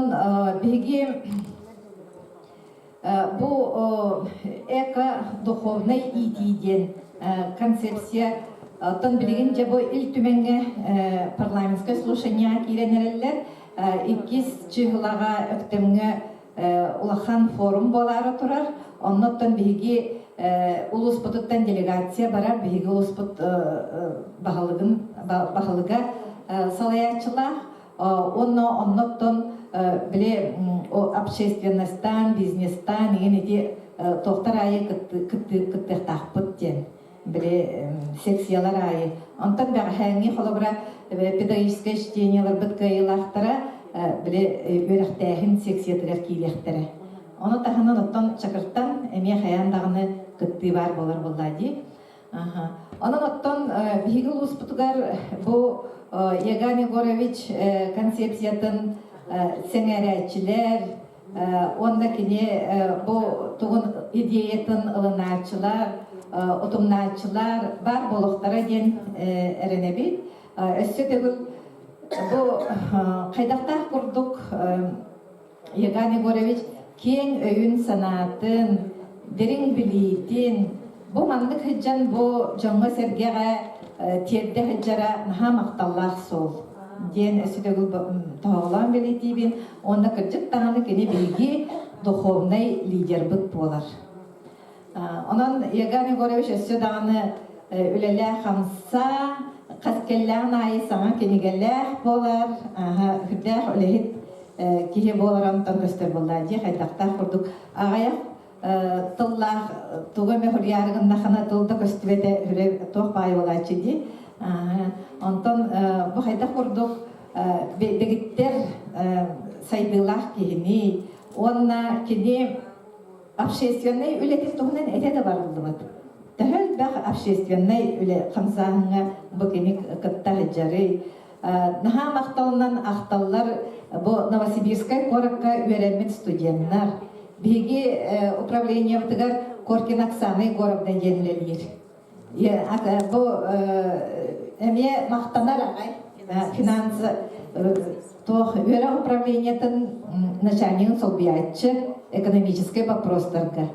биһиги бу эко-духовнай иитии диэн концепция оттон билигин дьэ бу Ил Түмэҥҥэ парламентское слушание киирэн эрэллэр. Иккис чыһылаҕа Өктөмҥө улахан форум буолаары турар. Оннуттан биһиги улууспутуттан делегация барар. Биһиги улууспут баһылыгын баһылыга. салайааччылаах уонна онноттон били общественностан, бизнестан игин ити туохтар аайы кыттыахтаахпыт диэн били секциялар аайы. Онтон бэҕэһээҥҥи холобура педагогическай чтениеларбыт кыайыылаахтара били үөрэхтээһин секциятыгар киириэхтэрэ. Ону таһынан оттон Чакыртан эмиэ хайаан даҕаны кыттыы баар буолар буоллаа дии. Онон оттон биһиги улууспутугар бу Еган Егорович концепциятын сэҥээрээччилэр уонна кини бу тугун идеятын ылынааччылар, утумнааччылар баар буолуохтара диэн эрэнэбит. Өссө төгүл бу хайдахтаах курдук Еган Егорович киэҥ өйүн-санаатын, дириҥ билиитин, бу маннык сылдьан бу дьоҥҥо-сэргэҕэ тиэрдэ сылдьара наһаа махталлаах суол диэн өссө төгүл тоһоҕолоон бэлиэтиибин уонна кырдьык даҕаны кини биһиги духовнай лидербыт буолар. Онон Еган Егорович өссө даҕаны үлэлээх-хамсаа, хас кэллэҕин аайы саҥа кинигэлээх буолар, үрдээх үлэһит киһи буолар онтон көстөр буоллаа дии хайдахтаах курдук аҕыйах тыллаах тугу эмэ суруйаары гыннахына тыл да көстүбэтэ үрэ туох баай буолааччы дии. Онтон бу хайдах курдук дэгиттэр сайдыылаах киһини уонна кини общественнай үлэтин туһунан этэ да барыллыбыт. Төһө элбэх общественнай үлэ хамсааһыҥҥа бу кини кытта сылдьарый? Наһаа махталынан ахталлар бу Новосибирскай куоракка үөрэммит студеннар. Биһиги управлениебытыгар Коркин Оксана Егоровна диэн үлэлиир. Бу эмиэ махтанар аҕай финанс туох үөрэх управлениетын начальнигын солбуйааччы экономическай вопростарга.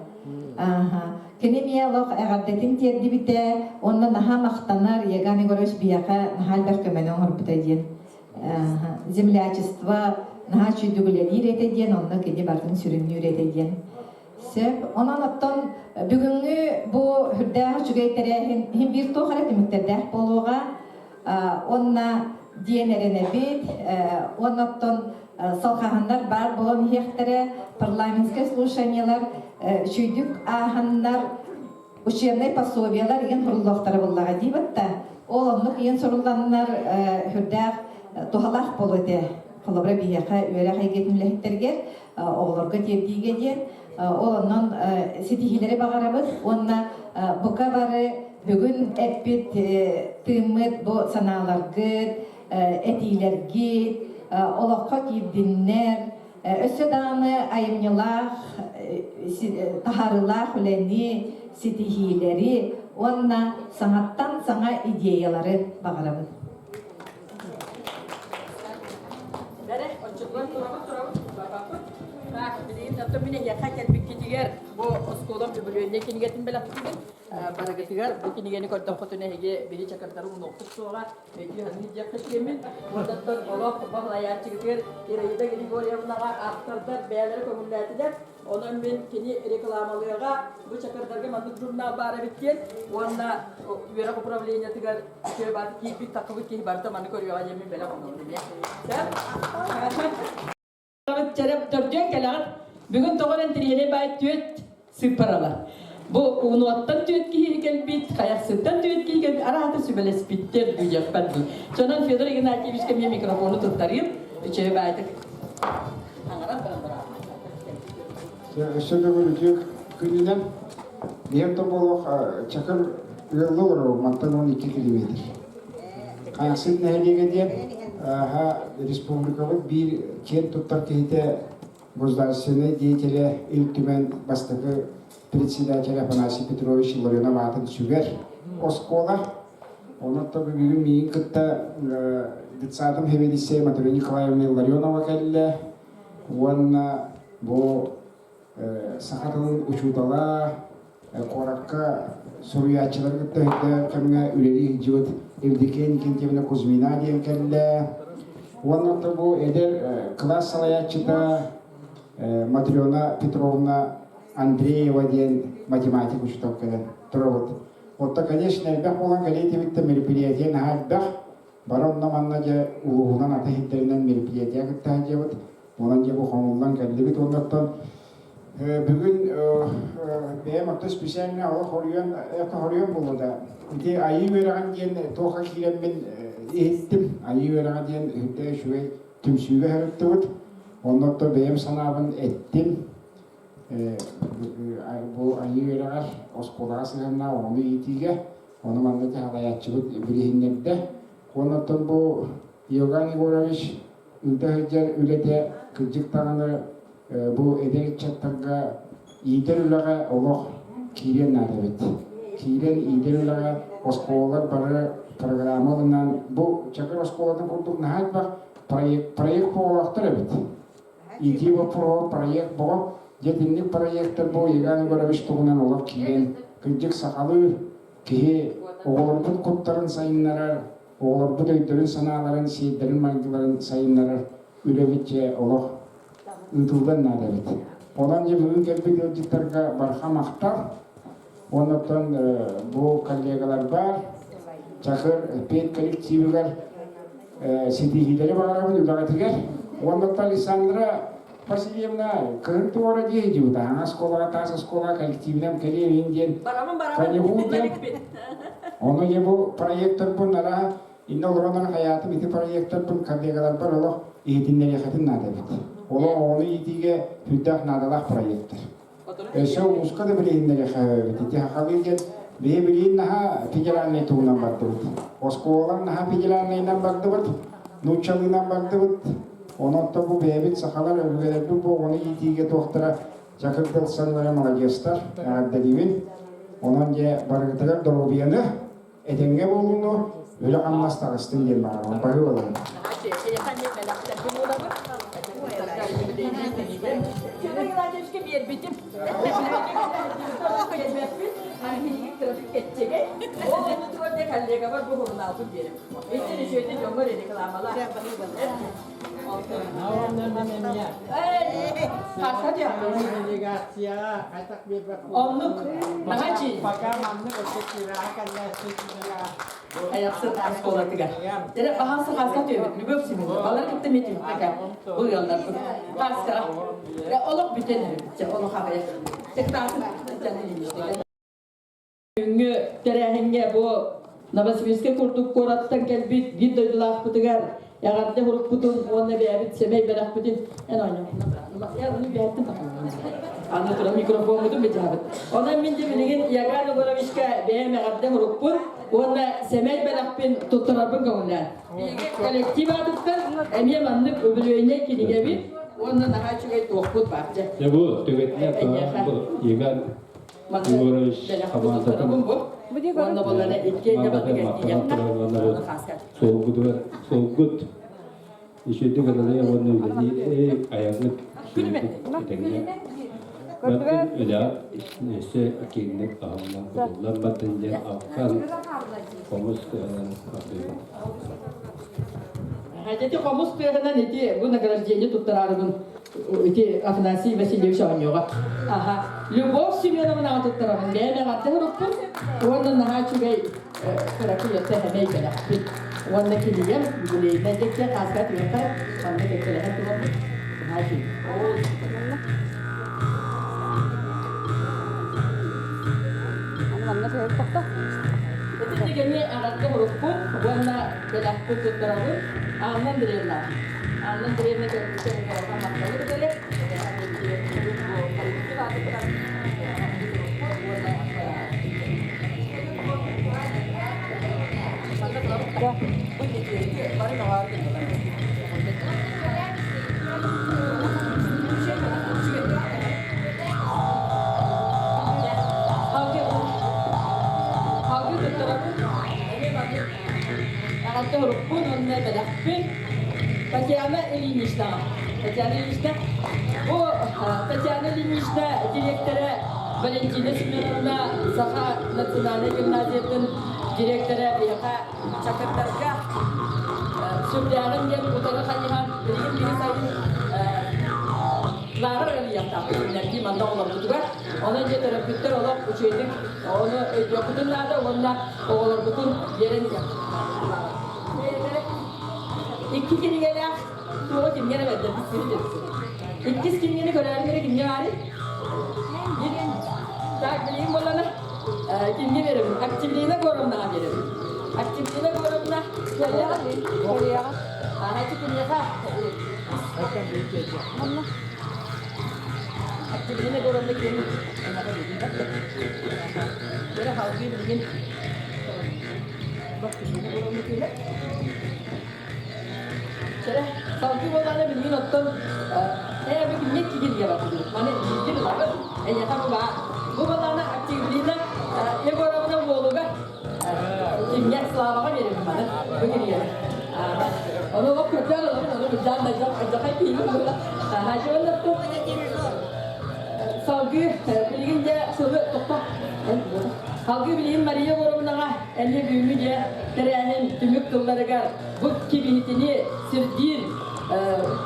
Кини эмиэ олох эҕэрдэтин тиэрдибитэ уонна наһаа махтанар Еган Егорович биһиэхэ наһаа элбэх көмөнү оҥорбута диэн. Землячество наһаа үчүгэй үлэлиир этэ диэн, онно кини барытын сүрүннүүр этэ диэн. Сөп. Онон оттон бүгүҥҥү бу үрдээх үчүгэй тэрээһин иһин биир туох эрэ түмүктэрдээх буолуоҕа. Уонна диэн эрэнэбит. Уонна оттон салҕаһаннар баар буолан иһиэхтэрэ. Парламентскай слушаниелар үчүйдүк ааһаннар учебнай пособиелар игин суруллуохтара буоллаҕа диибит да. Ол оннук игин сурулланнар үрдээх туһалаах буолуо этэ. Холобура биһиэхэ үөрэх эйгэтин үлэһиттэригэр оҕолорго тиэрдиигэ диэн ол онон ситиһиилэри баҕарабыт уонна бука бары бүгүн эппит тыыммыт бу санааларгыт, этиилэргит олоххо киирдиннэр, өссө даҕаны айымньылаах, таһаарыылаах үлэни, ситиһиилэри уонна саҥаттан саҥа идеялары баҕарабыт. Бэрэ, оччотугар турабыт, турабыт, баппыт. Так, билигин оттон мин эһиэхэ кэлбиккитигэр бу оскуолам үбүлүөйнэй кинигэтин бэлэхтиибин. Барыгытыгар бу кинигэни көрдөххүтүнэ эһиги биһи чакырдары умнуохпут суоҕа, өйдүү саныы диэххит диэммин. Уоннаттан олох баһылайааччыгытыгар Ираида Григорьевнаҕа автордар бэйэлэрэ көҥүллээтилэр. Онон мин кини рекламалыаҕа бу чакырдарга маннык журнал баар эбит диэн уонна үөрэх управлениетыгар үчүгэй бааты киирбит таххыбыт киһи барыта маны көрүөҕэ диэн мин бэлэх оҥордум. Чэрэ төрдүөн кэлэҕит. Бүгүн тоҕо эрэ интэриэһинэй баай түөт сыыппаралар. Бу унуоттан түөт киһи кэлбит, хайахсыттан түөт киһи кэлбит, араата сүбэлэспиттэр дуу дуу. Сонон Федор Игнатьевичка эмиэ микрофону туттарыым. Үчүгэй баайтык. Аҥаран баран Өссө төгүл үтүө күнүнэн биһиэм тоболох Чакыр ыаллы олорор мантан 12 километр. Хайахсыт нэһилиэгэ диэн республикабыт биир киэн туттар киһитэ государственнай деятелэ Ил Түмэн бастакы председателя Афанасий Петрович Ларионов аатын сүгэр оскуола. Онон бүгүн миигин кытта детсадым сэбиэдиссэйэ Матрена Николаевна Ларионова кэллэ уонна бу саха тылын учуутала куоракка суруйааччылары кытта өйдөөх кэмҥэ үлэлии сылдьыбыт Евдокия Никитьевна Кузьмина диэн кэллэ. Уонна бу эдэр кылаас салайааччыта Матрена Петровна Андреева диэн математик учуутал кэлэн турабыт. Отто, конечно, элбэх буолан кэлиэ этибит да мероприятие наһаа элбэх. Бары онно-манна дьэ улууһунан аты иһиттэринэн мероприятие кытта сылдьабыт. Онон дьэ бу хомуллан кэллибит уоннаттан бүгүн бэйэм отто специально олох хоруйан хоруйан буолла да ити айыы үөрэҕин диэн туохха киирэммин иһиттим. Айыы үөрэҕэ диэн үрдэ үчүгэй түмсүүгэ сырыттыбыт. Оннотто бэйэм санаабын эттим. Бу айыы үөрэҕэр оскуолаҕа сыһыаннаах оҕону иитиигэ, ону манна салайааччыбыт билиһиннэрдэ. Оннуттан бу Иоганн Егорович ыыта сылдьар үлэтэ кырдьык даҕаны бу эдэр ыччаттарга иитэр үлэҕэ олох киириэн наада эбит. Киирэн иитэр үлэҕэ оскуолалар бары программа ылынан бу Чакыр оскуолатын курдук наһаа элбэх проект, проект оҕолоохтор эбит. Иитии боппуруоһа проект боҕо. Дьэ итинник проектар бу Еган Егорович туһунан олох киирэн кырдьык сахалыы киһи оҕолорбут куттарын сайыннарар, оҕолорбут өйдөрүн-санааларын, сиэрдэрин-майгыларын сайыннарар үлэбит дьэ олох ыытыллан наада эбит. Онон дьэ бүгүн кэлбит ыалдьыттарга барҕа махтал. Оннуттан бу коллегаларбар, Чакыр пед коллективыгар ситиһиилэри баҕарабын үлэҕитигэр. Уонна Александра Васильевна кыһын туора дии дии таһаҥа оскуолаҕа таас оскуола коллективинэн кэлиэм диэн каникул диэн. Ону дьэ бу проекторбун ара иннэ олоронор хайаатым ити проекторбун коллегаларбар олох иһитиннэриэхэтин наада эбит. Олох оҕону иитиигэ сүрдээх наадалаах проектор. Өссө улууска да билиһиннэриэхэ Ити хахалыы диэн биһи билиин наһаа федеральнай туһунан бардыбыт. Оскуолалар наһаа федеральнайынан бардыбыт, нууччалыынан бардыбыт. Онон бу бэйэбит сахалар өбүгэлэрбит бу оҕону иитиигэ туохтара чакырдылсаннара маладьыастар, эҕэрдэлиибин. Онон дьэ барыгытыгар доруобуйаны, этэҥҥэ буолууну, үлэ-хамнас таҕыстын диэн баҕарабын. Баһыыбаларын. Федор Геннадьевичка биэрбитим. Ол оннутугар де коллегабар бу сурунаалбын биэрим. Итин үчүгэйдик дьоҥҥор рекламалаа. Оннук наһаа Пока маннык өссө киирээҕэ кэллээччи Айахсыт оскуолатыгар. Дere баһаасы хааска түөбүт Любовь Семеновна. Балар кытта митингтека бу ыалларбыт. Хааскара. Олох бүтэн эрэ олох аҕыйах. Тектаатын Бүгүҥҥү тэрээһиҥҥэ бу Новосибирскай курдук куораттан кэлбит биир дойдулаахпытыгар эҕэрдэ сурукпутун уонна бэйэбит сэмэй бэлэхпитин эн оонньоо. Аны туран микрофоммутун битиһэбит. Онон мин де билигин Яган Егоровичка бэйэм эҕэрдэ сурукпун уонна сэмэй бэлэхпин туттарарбын көҥүллээн. Биһиги коллектив аатыттан эмиэ маннык үбүлүөйнэй кинигэбит уонна наһаа үчүгэй туохпут баар. Дьэ бу түгэтинэ бу Еган Егорович хамаандатын суолгутугар суолгут үчүгэйдик ыралыйа уонна үлэлии айаннык үчүгэйдик этэҥҥэ бардын үлэҕит өссө киэҥник аһыллан кутуллан бардын диэн алхан хомус тыаһынан ардыыбын. Ити хомус тыаһынан ити бу награждение туттараарыбын ити Афанасий Васильевич оонньуоҕа. Аха. Любовь Семеновнаҕа туттарабын. Бэйэм эҕэрдэ сурукпун уонна наһаа үчүгэй кыракый өттө сэмэй бэлэхпин. Уонна кинигэм юбилейнай дьэккэ хааска түһэххэ манна кэккэлэһэн турабын. Наһаа үчүгэй. Манна түһэр тохто. Ити дигени эҕэрдэ сурукпун уонна бэлэхпин туттарабын. Анна Андреевна. Анна Андреевна көрбүтэ улахан махталы кытары. Халгы туттарабын. Эҕэрдэ уруккун уонна бэлэхпин Татьяна Ильиничнаҕа. Татьяна Ильинична, бу Татьяна Ильинична дириэктэрэ Валентина Семеновна Саха национальнай гимназиятын дириэктэрэ биһиэхэ Чакырдарга сүрдээҕин диэн утары хайыһан билигин биһи сайын лааҕыр арыйыахтаахпыт кинилэрдии манна олорбутугар. Онон дьэ төрөппүттэр олох үчүгэйдик ону өйдүөхпүтүн наада уонна оҕолорбутун биэрэн иһиэхпитин наада. Икки кинигэлээх туоҕу кимҥэ эрэ бэрдэрбит Иккис кинигэни көрөөрү эрэ кимҥэ баарый? Так, билигин буоллана кимҥэ биэрэбин? Октябрина Горовнаҕа биэрэбин. Октябрина Горовна кэлиэҕэ. Аһачы киниэхэ Октябрина Горовна киэн Бere халгыы билигин Чэрэ, салгыы буоллаҕына билигин оттон ээ бу кимҥэ кигиргэ бардыбыт. Маны биирдир ылабын. Эйиэхэ бу баар. Бу буоллаҕына Октябрина Егоровна уолугар кимҥэ Славаҕа биэрэбин маны. Бу кинигэни. Ону олох көрдөөн ылабын, ону бырдьаан да дьахай киһи буолла. Салгыы билигин дьэ сылы тохто. Салгыы билигин Мария Егоровнаҕа эмиэ бүгүҥҥү дьэ тэрээһин түмүк тылларыгар бу кибиһитини сирдиир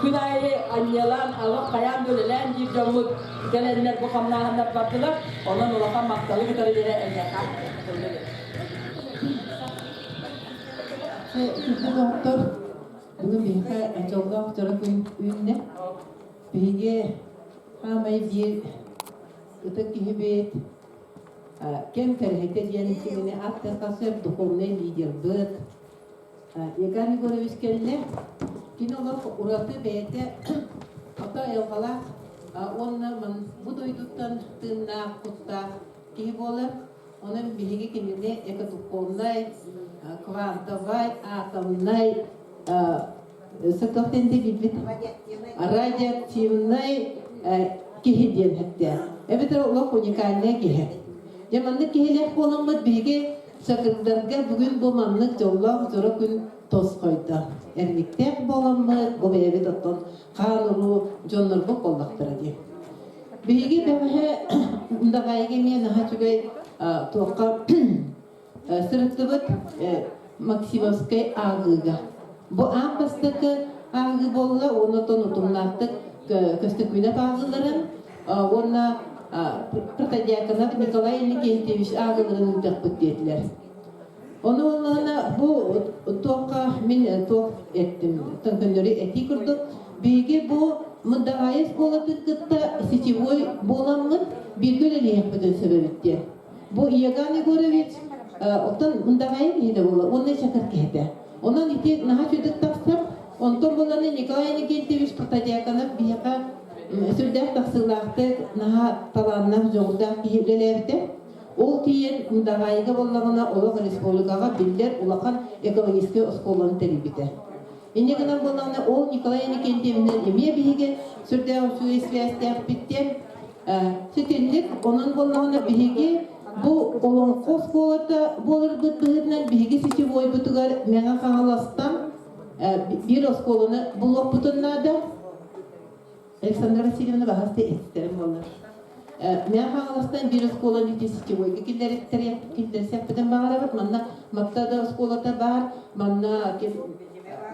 күн аайы анньыалаан алах хайаан да үлэлээн диир дьоммут кэлэннэр бу хамнааһыннар бардылар. Онон улахан махталы кытары диэрэ эйиэхэ Күндү доҕоттор, бүгүн биһиэхэ дьоллоох дьоро күн үүннэ. Биһиги хаамай биир ытык киһибит кэм кэрэһитэ диэн кинини ааттыахха сөп духовнай лидербыт Егор Егорович кэллэ. Кини олох ураты бэйэтэ ото айылҕалаах уонна бу дойдуттан тыыннаах, куттаах киһи буолар. Онон биһиги кинини экодуховнай, квантовай, атомнай сатахтенте билбит радиоактивнай киһи диэн этте. Эбэтэр олох уникальнай киһи. Дьэ маннык киһилээх буоламмыт биһиги сакырдарга бүгүн бу маннык дьоллоох дьоро күн тосхойдо. Эрниктээх буоламмыт, бу бэйэбит оттон хаан уруу дьоннорбут буоллахтара дии. Биһиги бэҕэһээ Мындаҕаайыга эмиэ наһаа үчүгэй туохха сырыттыбыт Максимовскай ааҕыыга. Бу аан бастакы ааҕыы буолла уонна оттон утумнаахтык Көстөкүүнэп ааҕыыларын уонна Протодьяконов Николай Иннокентьевич ааҕыыларын ыытыахпыт диэтилэр. Ону буоллаҕына бу туохха мин туох эттим, көннөрү этии курдук, биһиги бу Мындаҕаайы оскуолатын кытта сетевой буоламмыт бииргэ үлэлиэхпитин сөп эбит диэн. Бу Иоганн Егорович оттон Мындаҕаайы киһитэ буолла уонна Чакыр киһитэ. Онон ити наһаа үчүгдүк тахсар. Онтон буоллаҕына Николай Иннокентьевич Протодьяконов биһиэхэ сүрдээх тахсыылаахтык, наһаа талааннаах, дьоҕурдаах киһи үлэлээбитэ. Ол тиийэн Мындаҕаайыга буоллаҕына олох республикаҕа биллэр улахан экологическай оскуоланы тэрийбитэ. Инньэ гынан буоллаҕына ол Николай Иннокентьевнан эмиэ биһиги сүрдээх үчүгэй связьтээхпит диэн ситинник онон буоллаҕына биһиги бу олоҥхо оскуолата буоларбыт быһыытынан биһиги сетевойбутугар Мэҥэ Хаҥаластан биир оскуоланы булуохпутун наада. Александра Васильевна баһасты эттэрим буоллар. Мэҥэ Хаҥаластан биир оскуола ити сетевойга киллэрсиэхпитин баҕарабыт. Манна Матта да оскуолата баар, манна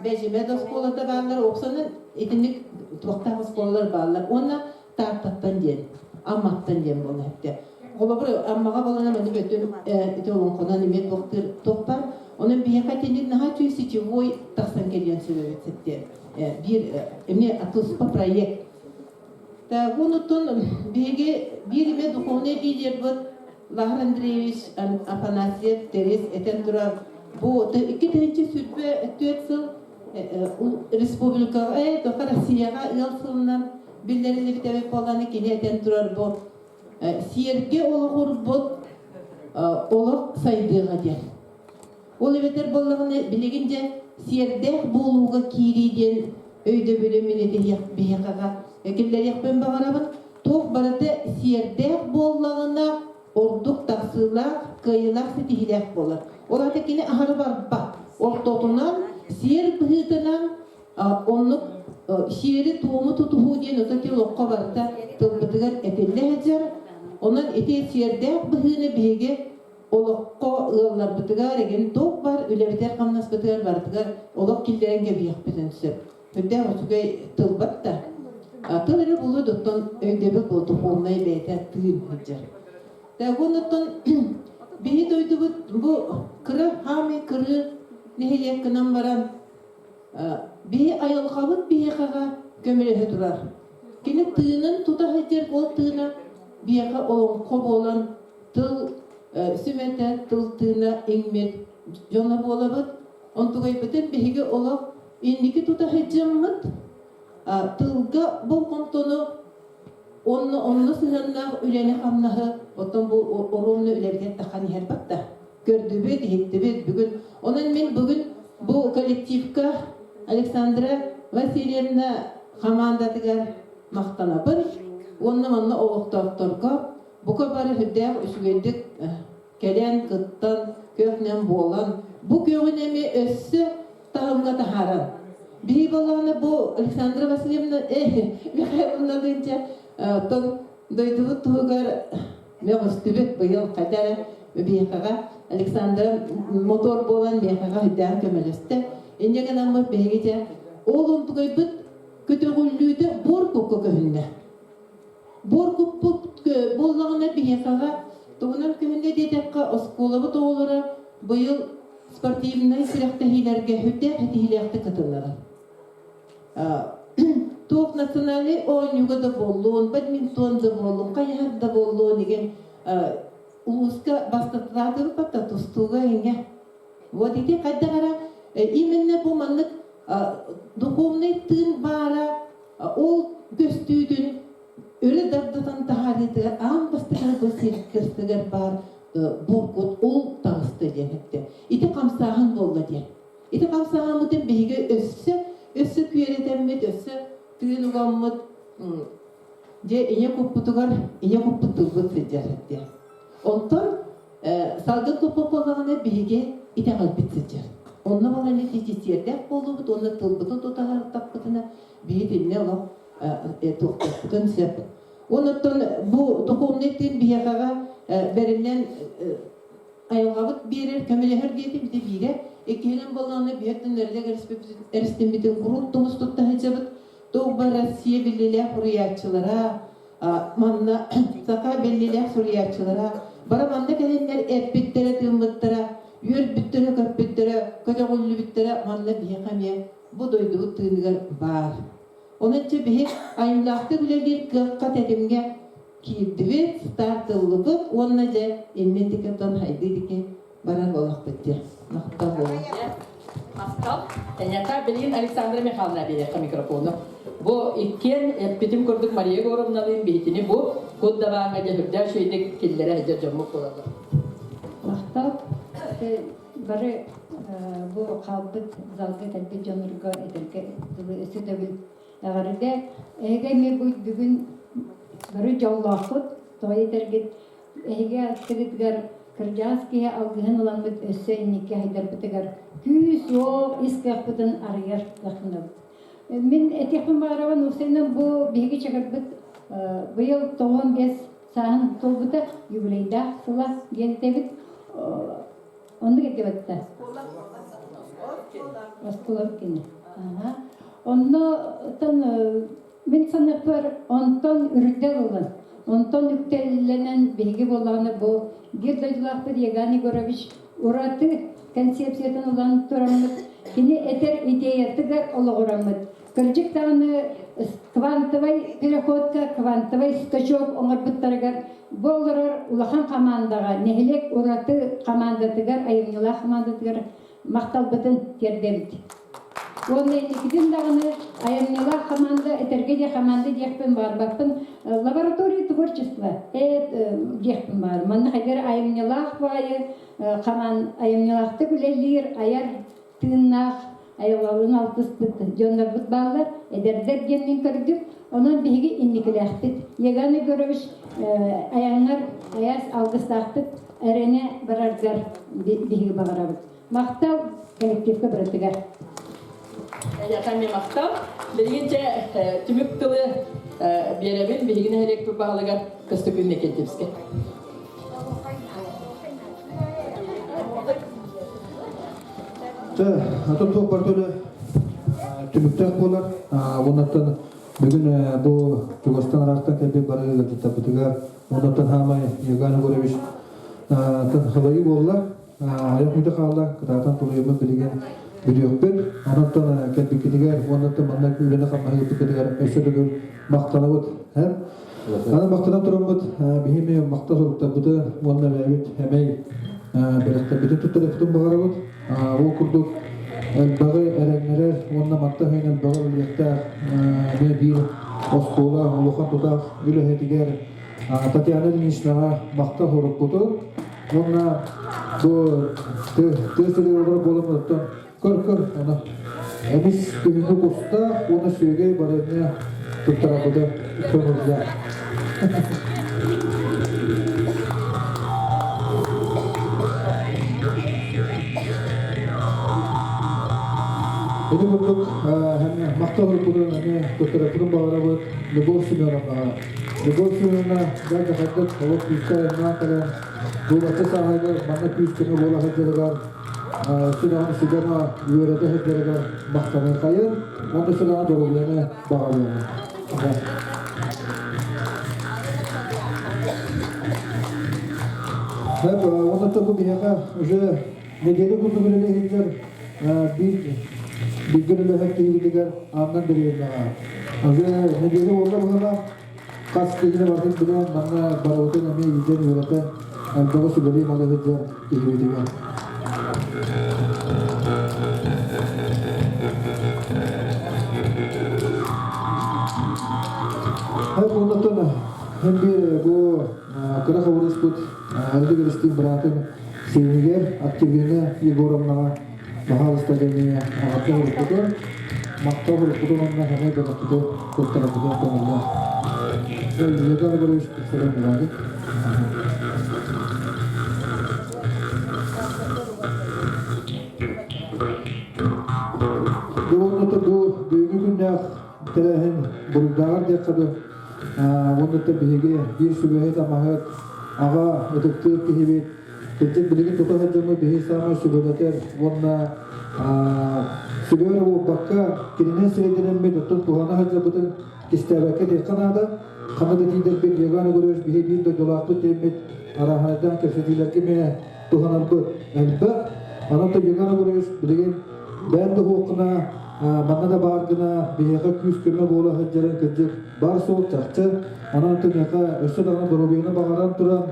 Бэдьимэ да оскуолата бааллар. Уопсанан итинник туохтаах оскуолалар бааллар. Уонна Тааттаттан диэн, Амматтан диэн буолла эттэ. Холобур, Аммаҕа буолана маны бөтүн ити олоҥхонон эмиэ туохтыыр туох баар. Онон биһиэхэ итинник наһаа үчүгэй сетевой тахсан кэлиэн сөп эбит ситтиэн. Биир эмиэ туспа проект. Так, онуттан биһиги биир эмэ духовный лидербыт Лахар Андреевич Афанасьев Терес этэн турар бу 2024 сыл республикаҕа, тоха Россияҕа ыал сылынан биллэриллибит эбит буоллаҕына кини этэн турар бу сиэргэ олоҕурбут олох сайдыаҕа диэн. Ол эбэтэр буоллаҕына билигин дьэ сиэрдээх буолууга киирии диэн өйдөбүлү мин этиһиэх биһиэхэҕэ киллэриэхпин баҕарабын. Туох барыта сиэрдээх буоллаҕына ордук тахсыылаах, кыайыылаах ситиһиилээх буолар. Ол аата кини аһары барбат. Ортотунан, сиэр быһыытынан оннук сиэри-туому тутуһуу диэн ото олоххо барыта тылбытыгар этиллэ сылдьар. Онон ити сиэрдээх быһыыны биһиги олоххо ыалларбытыгар эгин туох бар үлэбитигэр-хамнаспытыгар барытыгар олох киллэрэн кэбиһиэхпитин сөп. Үрдээх үчүгэй тылбат да. Тыл эрэ буолуо оттон өйдөбүл буол духовнай бэйэтэ тыын сылдьар. Так оннуттан биһи дойдубут бу кыра хаамый кырыы нэһилиэк гынан баран. Биһи айылҕабыт биһиэхэҕэ көмөлөһө турар. Кини тыынын тута сылдьар ол тыына биһиэхэ олоҥхо буолан тыл сүмэтэ, тыл тыына иҥмит дьоно буолабыт. Онтугайбытын биһиги олох инники тута сылдьаммыт тылга болҕомтону онно онно сыһыаннаах үлэни-хамнаһы оттон бу оруолну үлэбитин тахан иһэр батта. Көрдүбүт, иһиттибит бүгүн. Онон мин бүгүн бу коллективка Александра Васильевна хамаандатыгар махтанабын уонна манна олохтоохторго бука бары сүрдээх үчүгэйдик кэлэн, кыттан, көх-нэм буолан, бу күөҕүн эмиэ өссө таһымҥа таһааран. Биһи балаҕана бу Александра Васильевна Михайловна дыынча оттон дойдубут туһугар мөҕүстүбүт быйыл хотя эрэ биһиэхэҕэ Александра мотор буолан биһиэхэҕэ сүрдээх көмөлөстө. Инньэ гынаммыт биһиги дьэ ол онтугайбыт көтөҕүллүүтэ буор кукка көһүннэ. Буор куппут буоллаҕына биһиэхэҕэ тугунан көһүннэ диэтэххэ оскуолабыт оҕолоро быйыл спортивнай күрэхтэһиилэргэ сүрдээх ситиһиилээхтик кытыннылар. Туох национальнай оонньууга да буоллун, бадминтон да буоллун, хайыһар да буоллун игин улууска бастатылаатыбыт тустууга иҥэ. Вот ити хайдах эрэ именно бу маннык духовный тыын баара ол көстүүтүн өрө дардатан таһаарыытыгар аан бастакы бу сир кырсыгар баар буркут ол таҕыста диэн эттэ. Ити хамсааһын буолла диэн. Ити хамсааһыммытын биһиги өссө өссө күөрэтэммит, өссө тыын угаммыт дьэ ийэ куппутугар ийэ куппут тылбыт сылдьар диэн. Онтон салгын куппут буоллаҕына биһиги итэҕэлбит сылдьар. Онно баланы сиэрдээх буолуубут уонна тылбытын тутаһартаппытына биһи итиннэ олох туохтуохпутун сөп. Онуттан бу духовный тыын биһиэхэҕэ бэриллэн айылҕабыт биэрэр, көмөлөһөр диэтим ити биирэ. Иккиһинэн буоллаҕына биһиэт түннэрилэг эрэстиммитин куруук тумус тутта сылдьабыт. Туох бар Россия биллилээх суруйааччылара, манна саха биллилээх суруйааччылара бары манна кэлиннэр эппиттэрэ, тыыммыттара, үөрбүттэрэ, көппүттэрэ, көтөҕүллүбүттэрэ манна биһиэхэ эмиэ бу дойдубут тыыныгар баар. Онон чэ биһи айымньылаахтык үлэлиир кыахха тэтимҥэ киирдибит, старт ыллыбыт уонна дьэ иннин тикеттон хайдыы дики барар буолахпыт диye. Махтал буолун. Махтал. Эйиэхэ билигин Александра Михайловна биэриэххэ микрофону. Бу иккиэн эппитим курдук Мария Егоровналыын биһитини бу кут дабааҥҥа дьэ үрдээх үчүгэйдик киллэрэ сылдьар дьоммут буолаллар. Махтал. Бары бу хаалбыт залга кэлбит дьоннорго этэргэ дылы өссө төгүл Эҕэрдэ! Эһиги эмиэ бу бүгүн бары дьоллооххут, тоҕо диэтэргит, эһиги аттыгытыгар кырдьаҕас киһи алгыһын ыламмыт өссө инникки айдарбытыгар күүс-уох ис кыахпытын арыйар кыахтанабыт. Мин этиэхпин баҕарабын, уопсайынан бу биһиги чакырбыт быйыл 95 сааһын туолбута юбилейдаах сыла диэн этэбит. Оннук этибэттэ. Оскуола кини. Онно мин саныахпар онтон үрдэл ылан, онтон үктэллэнэн биһиги буоллаҕына бу биир дойдулаахпыт Еган Егорович ураты концепциятын ылан тураммыт, кини этэр идеятыгар олоҕураммыт, кырдьык даҕаны квантовай переходка, квантовай скачок оҥорбуттарыгар бу олорор улахан хамаандаҕа, нэһилиэк ураты хамаандатыгар, айымньылаах хамаандатыгар махталбытын тиэрдэбит. Уонна инникитин даҕаны айымньылаах хамаанда, этэргэ диэ хамаанда диэхпин баҕарбаппын, лаборатория творчества эт диэхпин баҕар. Манна хайдар айымньылаах баайы хамаан айымньылаахтык үлэлиир, айар тыыннаах айылҕалыын алтыспыт дьоннорбут бааллар, эдэрдэр диэн мин көрдүм. Онон биһиги инникилээхпит. Еган Егорович айаҥҥар айаас алгыстаахтык эрэнэ бараргар биһиги баҕарабыт. Махтал коллективка барытыгар. Эйиэхэ эмиэ махтал. Билигин дьэ түмүк тылы биэрэбин биһиги нэһилиэкпит баһылыгар Көстөкүүн Никитевскэ. Чэ, атын туох барыта үлэ түмүктээх буолар. Оннуттан бүгүн бу чугастан ыраахтан кэлбит бары ыалдьыттарбытыгар оннуттан хаамай Еган Егорович халайыы буолла. Айах мүтэ хаалла, кытаатан тулуйуммут билигин. бүтүөхпүт. Онон кэлбиккитигэр уонна манна үлэни-хамнаһы ыыппыккытыгар өссө төгүл махтанабыт. Аны махтанан тураммыт биһими махта суруктарбытын уонна бэйэбит эмэй бэлэхтэрбитин туттарыахпытын баҕарабыт. Ол курдук элбэҕи эрэннэрэр уонна манта иһин элбэҕи үлэлиэхтээх эмиэ биир оскуола улахан тутаах үлэһитигэр Татьяна Ильиничнаҕа махтал сурукпутун уонна бу тыа сиригэр олорор буолан оттон көр-көр аны эмис күһүҥҥү кустаах уонна сүөгэй барыанньа туттарарбыта көҥүллээх. Ити курдук махтал сурукпутун эмиэ туттарарбытын баҕарабыт Любовь Семеновнаҕа. Любовь Семеновна дьэ хайдах олох күүстээх айаннаан кэлэн дуобатча сааһыгар манна күүс-көмө буола сылдьарыгар сүрэҕин сүгэн үөрэтэ сылдьарыгар махтаныаххайын уонна сүрэҕин доруобуйаны баҕарыаҕын. Уонна бу биһиэхэ уже неделя курдук үлэлии сылдьар биир бииргэ үлэлэһэр киһибитигэр Анна Андреевнаҕа. Уже неделя буолла быһыылаах. Хас киһини барытын билэн, манна барыбытын эмиэ иитэн үөрэтэн, элбэҕи сүбэлии малы сылдьар киһибитигэр. Оннуттан һин биир бу кыра хабырыспыт Әлдик Эристиин быраатын сиэнигэр Октябрина Егоровнаҕа баһаалыста дэмиэ аҕата уруккутун, махтал уруккутун уонна ханай бэлэхпитин туттарарбытын көҥүллээх. Егор Егорович тупсаран булаадык. Уонна бу бүгүҥҥү күннээх тэрээһин буруйдааҕар диэххэ дуу, уонна биһиги биир сүбэһит-амаһыт, аҕа ытыктыыр киһибит Кырдьык билигин тута сылдьаммыт биһи саамай сүбэлэтэр уонна сүбэ эрэ буолбакка, кининэн сирэйдэнэммит, оттон туһана сылдьарбытын кистээбэккэ этиэххэ наада. Ханна да тиийдэрбит Егор Егорович биһи биир дойдулаахпыт диэммит арааһынайдаан кэпсэтиилэргэ эмиэ туһанарбыт элбэх. Онон Егор Егорович билигин бэйэн да уһуоххуна, манна да баар гына биһиэхэ күүс-көмө буола сылдьарын кырдьык бар суол чахчы. Онон киниэхэ өссө даҕаны доруобуйаны баҕаран туран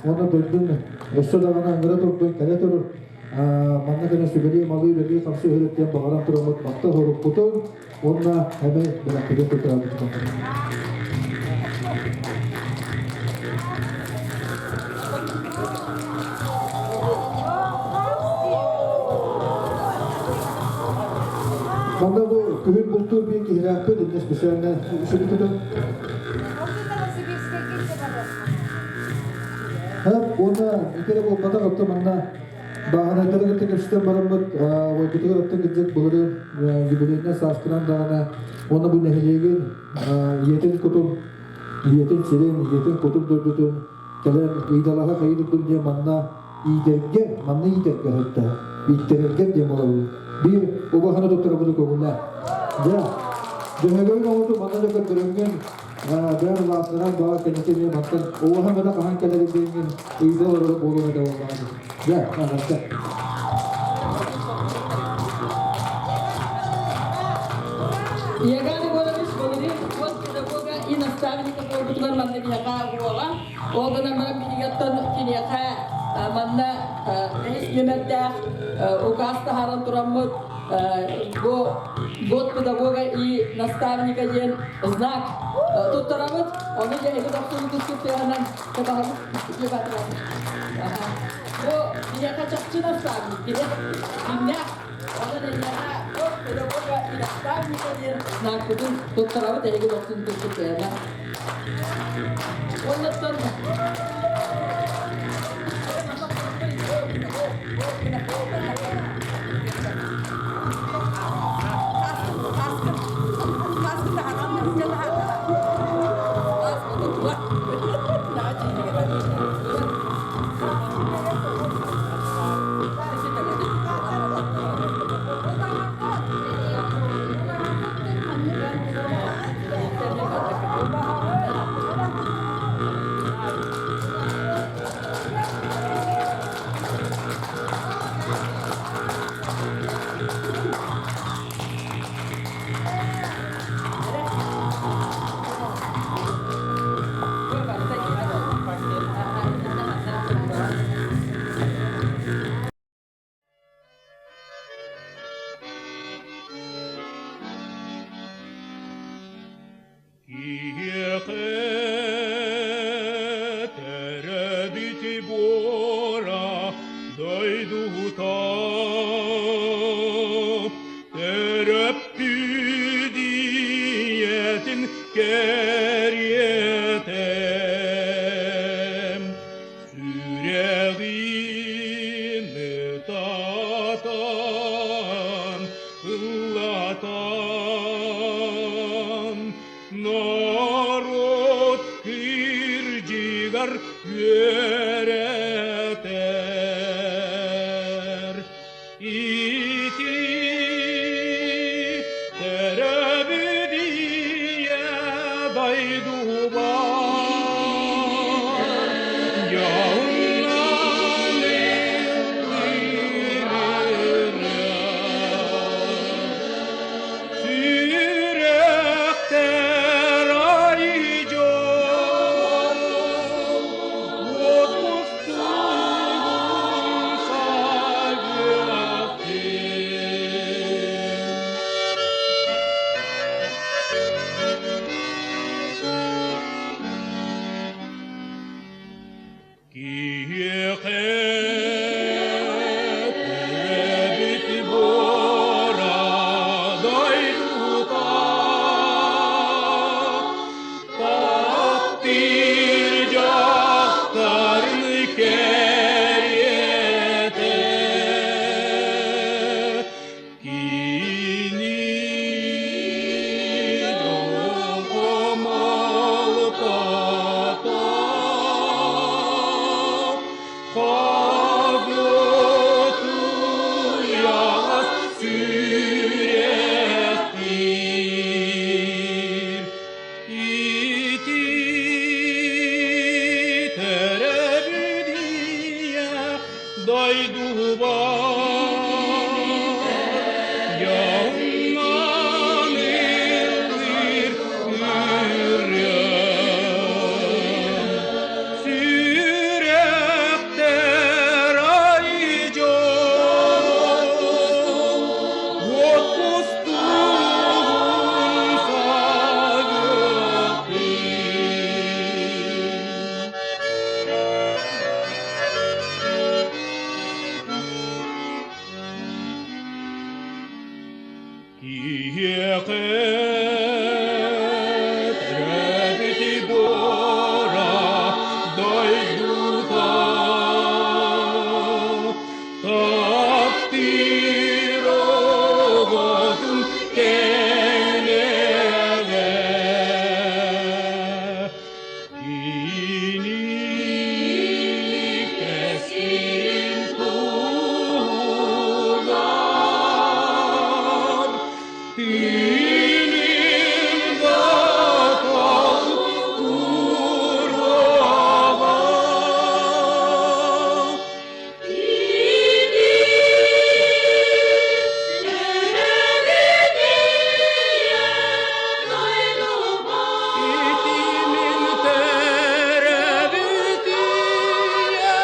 Уонна дойдун өссө даҕаны ыҥыра турдун, кэлэ тур, манна кэлэн сүбэлии, малыы, үлэлии, хамсыы үһүрүт диэн баҕаран тураммыт махтал сурукпутун уонна эмэ бэлэхпитин туттарабыт. Манна бу күһүн бултуур биир киһилээхпит, инньэ специально сүбүтүтүн. Уонна ити эрэ буолбатах, оттон манна бааһынайдары кытта кэпсэтэн бараммыт, уойбутугар оттон кырдьык былырыын юбилейнай сааскынан даҕаны уонна бу нэһилиэгин ийэтин кутун, ийэтин сирин, ийэтин кутун дойдутун кэлэн ыйдалаһа хайыы турдун диэн манна иитэргэ, манна иитэргэ сытта, ииттэрэргэ диэн буолабыт. Биир убаханы туттарабыты көҥүллээх. Дьэ, дьөһөгөйүн оҕоту манна да көрдөрөҥҥүн Бэйэм улаатынаран баҕар кэнники эмиэ мантан уоһа мөтө хаһан кэлэрин диэҥҥин ыйда олорор буолуом этэ буоллаҕа дии. Дьэ, аҕарда. Егор Егорович Болырин год педагога и наставника буолбутугар манна биһиэхэ уола. Ол гынан баран биһигиттэн киниэхэ манна бэһис нүөмэрдээх указ таһааран тураммыт бу год педагога и наставника диэн знак туттарабыт. Ону дьэ эһиги дохсунутун тыаһынан табаһабыт. Бу биһиэхэ чахчы наставник киһи. Кимнээх? Онон эһиэхэ год педагога и наставника диэн знакпытын туттарабыт эһиги дохсунутун тыаһынан. Оннуттан кырдьыгар үөрэтэр. Ити төрөбүт ийэ дойдубар дьоннон Сүрэхтэр ай дьол, отпустугун сагыахтын. Киһиэхэ төрөөбүт буора дойдута таптыыр дьахтарын кэриэтэ кини дьолго Хагытуйаҕас сүрэхтиир ити төрөбүт ийэ дойдубар дьоҥҥон ыллыыр ырыам сүрэхтэр ай дьол отпустугун сагыахтын. Киһиэхэ төрөөбүт буора дойдута таптыыр оҕотун кэнэҕэ кини кэскилин туһугар тыынын да толкуруоҕа. Итимин төрөөбүт ийэ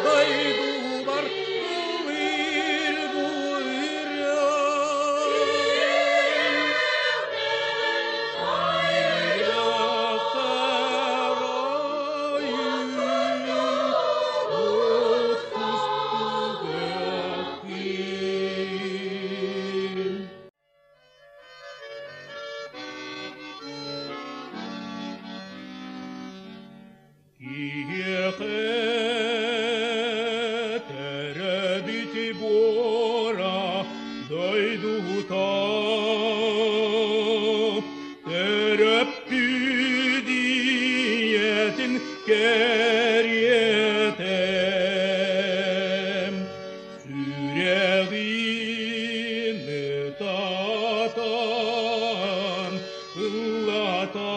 дойдубар ыллыыр бу ырыам. Киһиэхэ төрөөбүт буора дойдута төрөппүт ийэтин кэриэтэ сүрэҕин ытатан ыллатан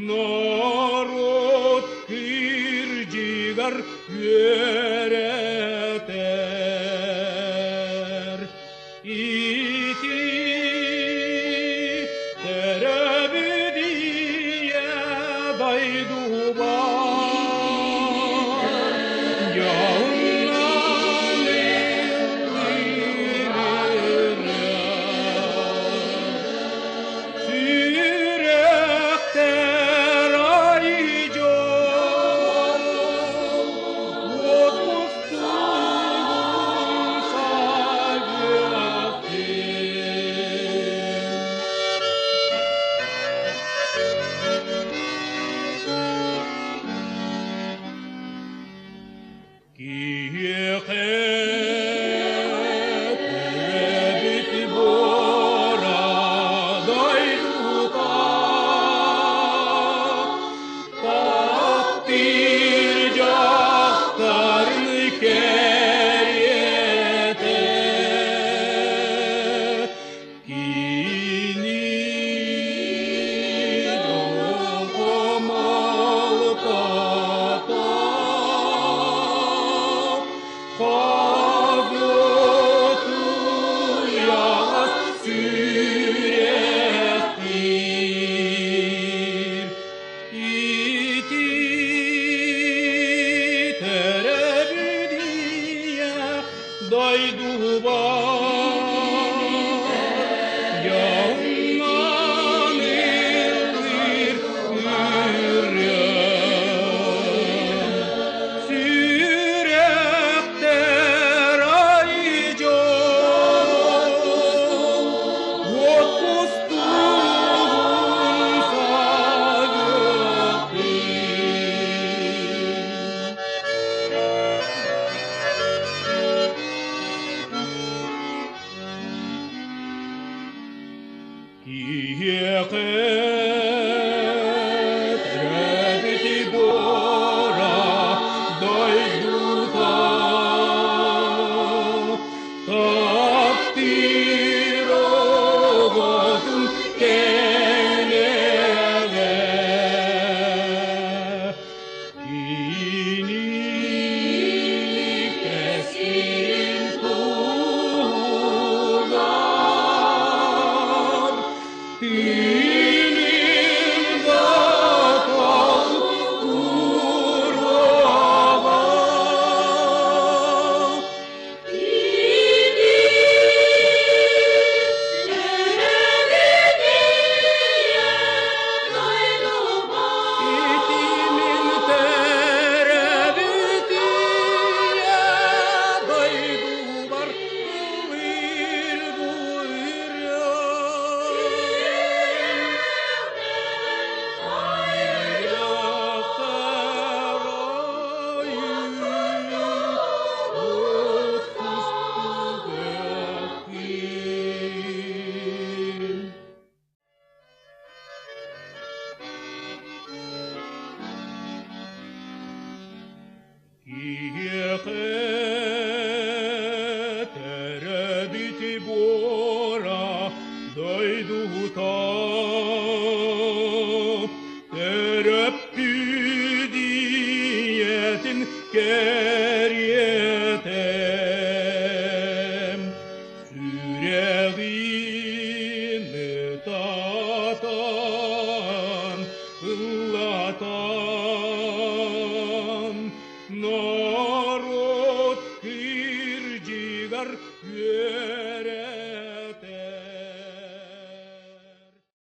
норуот кырдьыгар үөрэтэр. Ити төрөөбүт ийэ дойдубар дьоҥҥон ыллыыр ырыам. Сүрэхтэр ай дьол, Төрөппүт ийэтин кэриэтэ Сүрэҕин ытатан.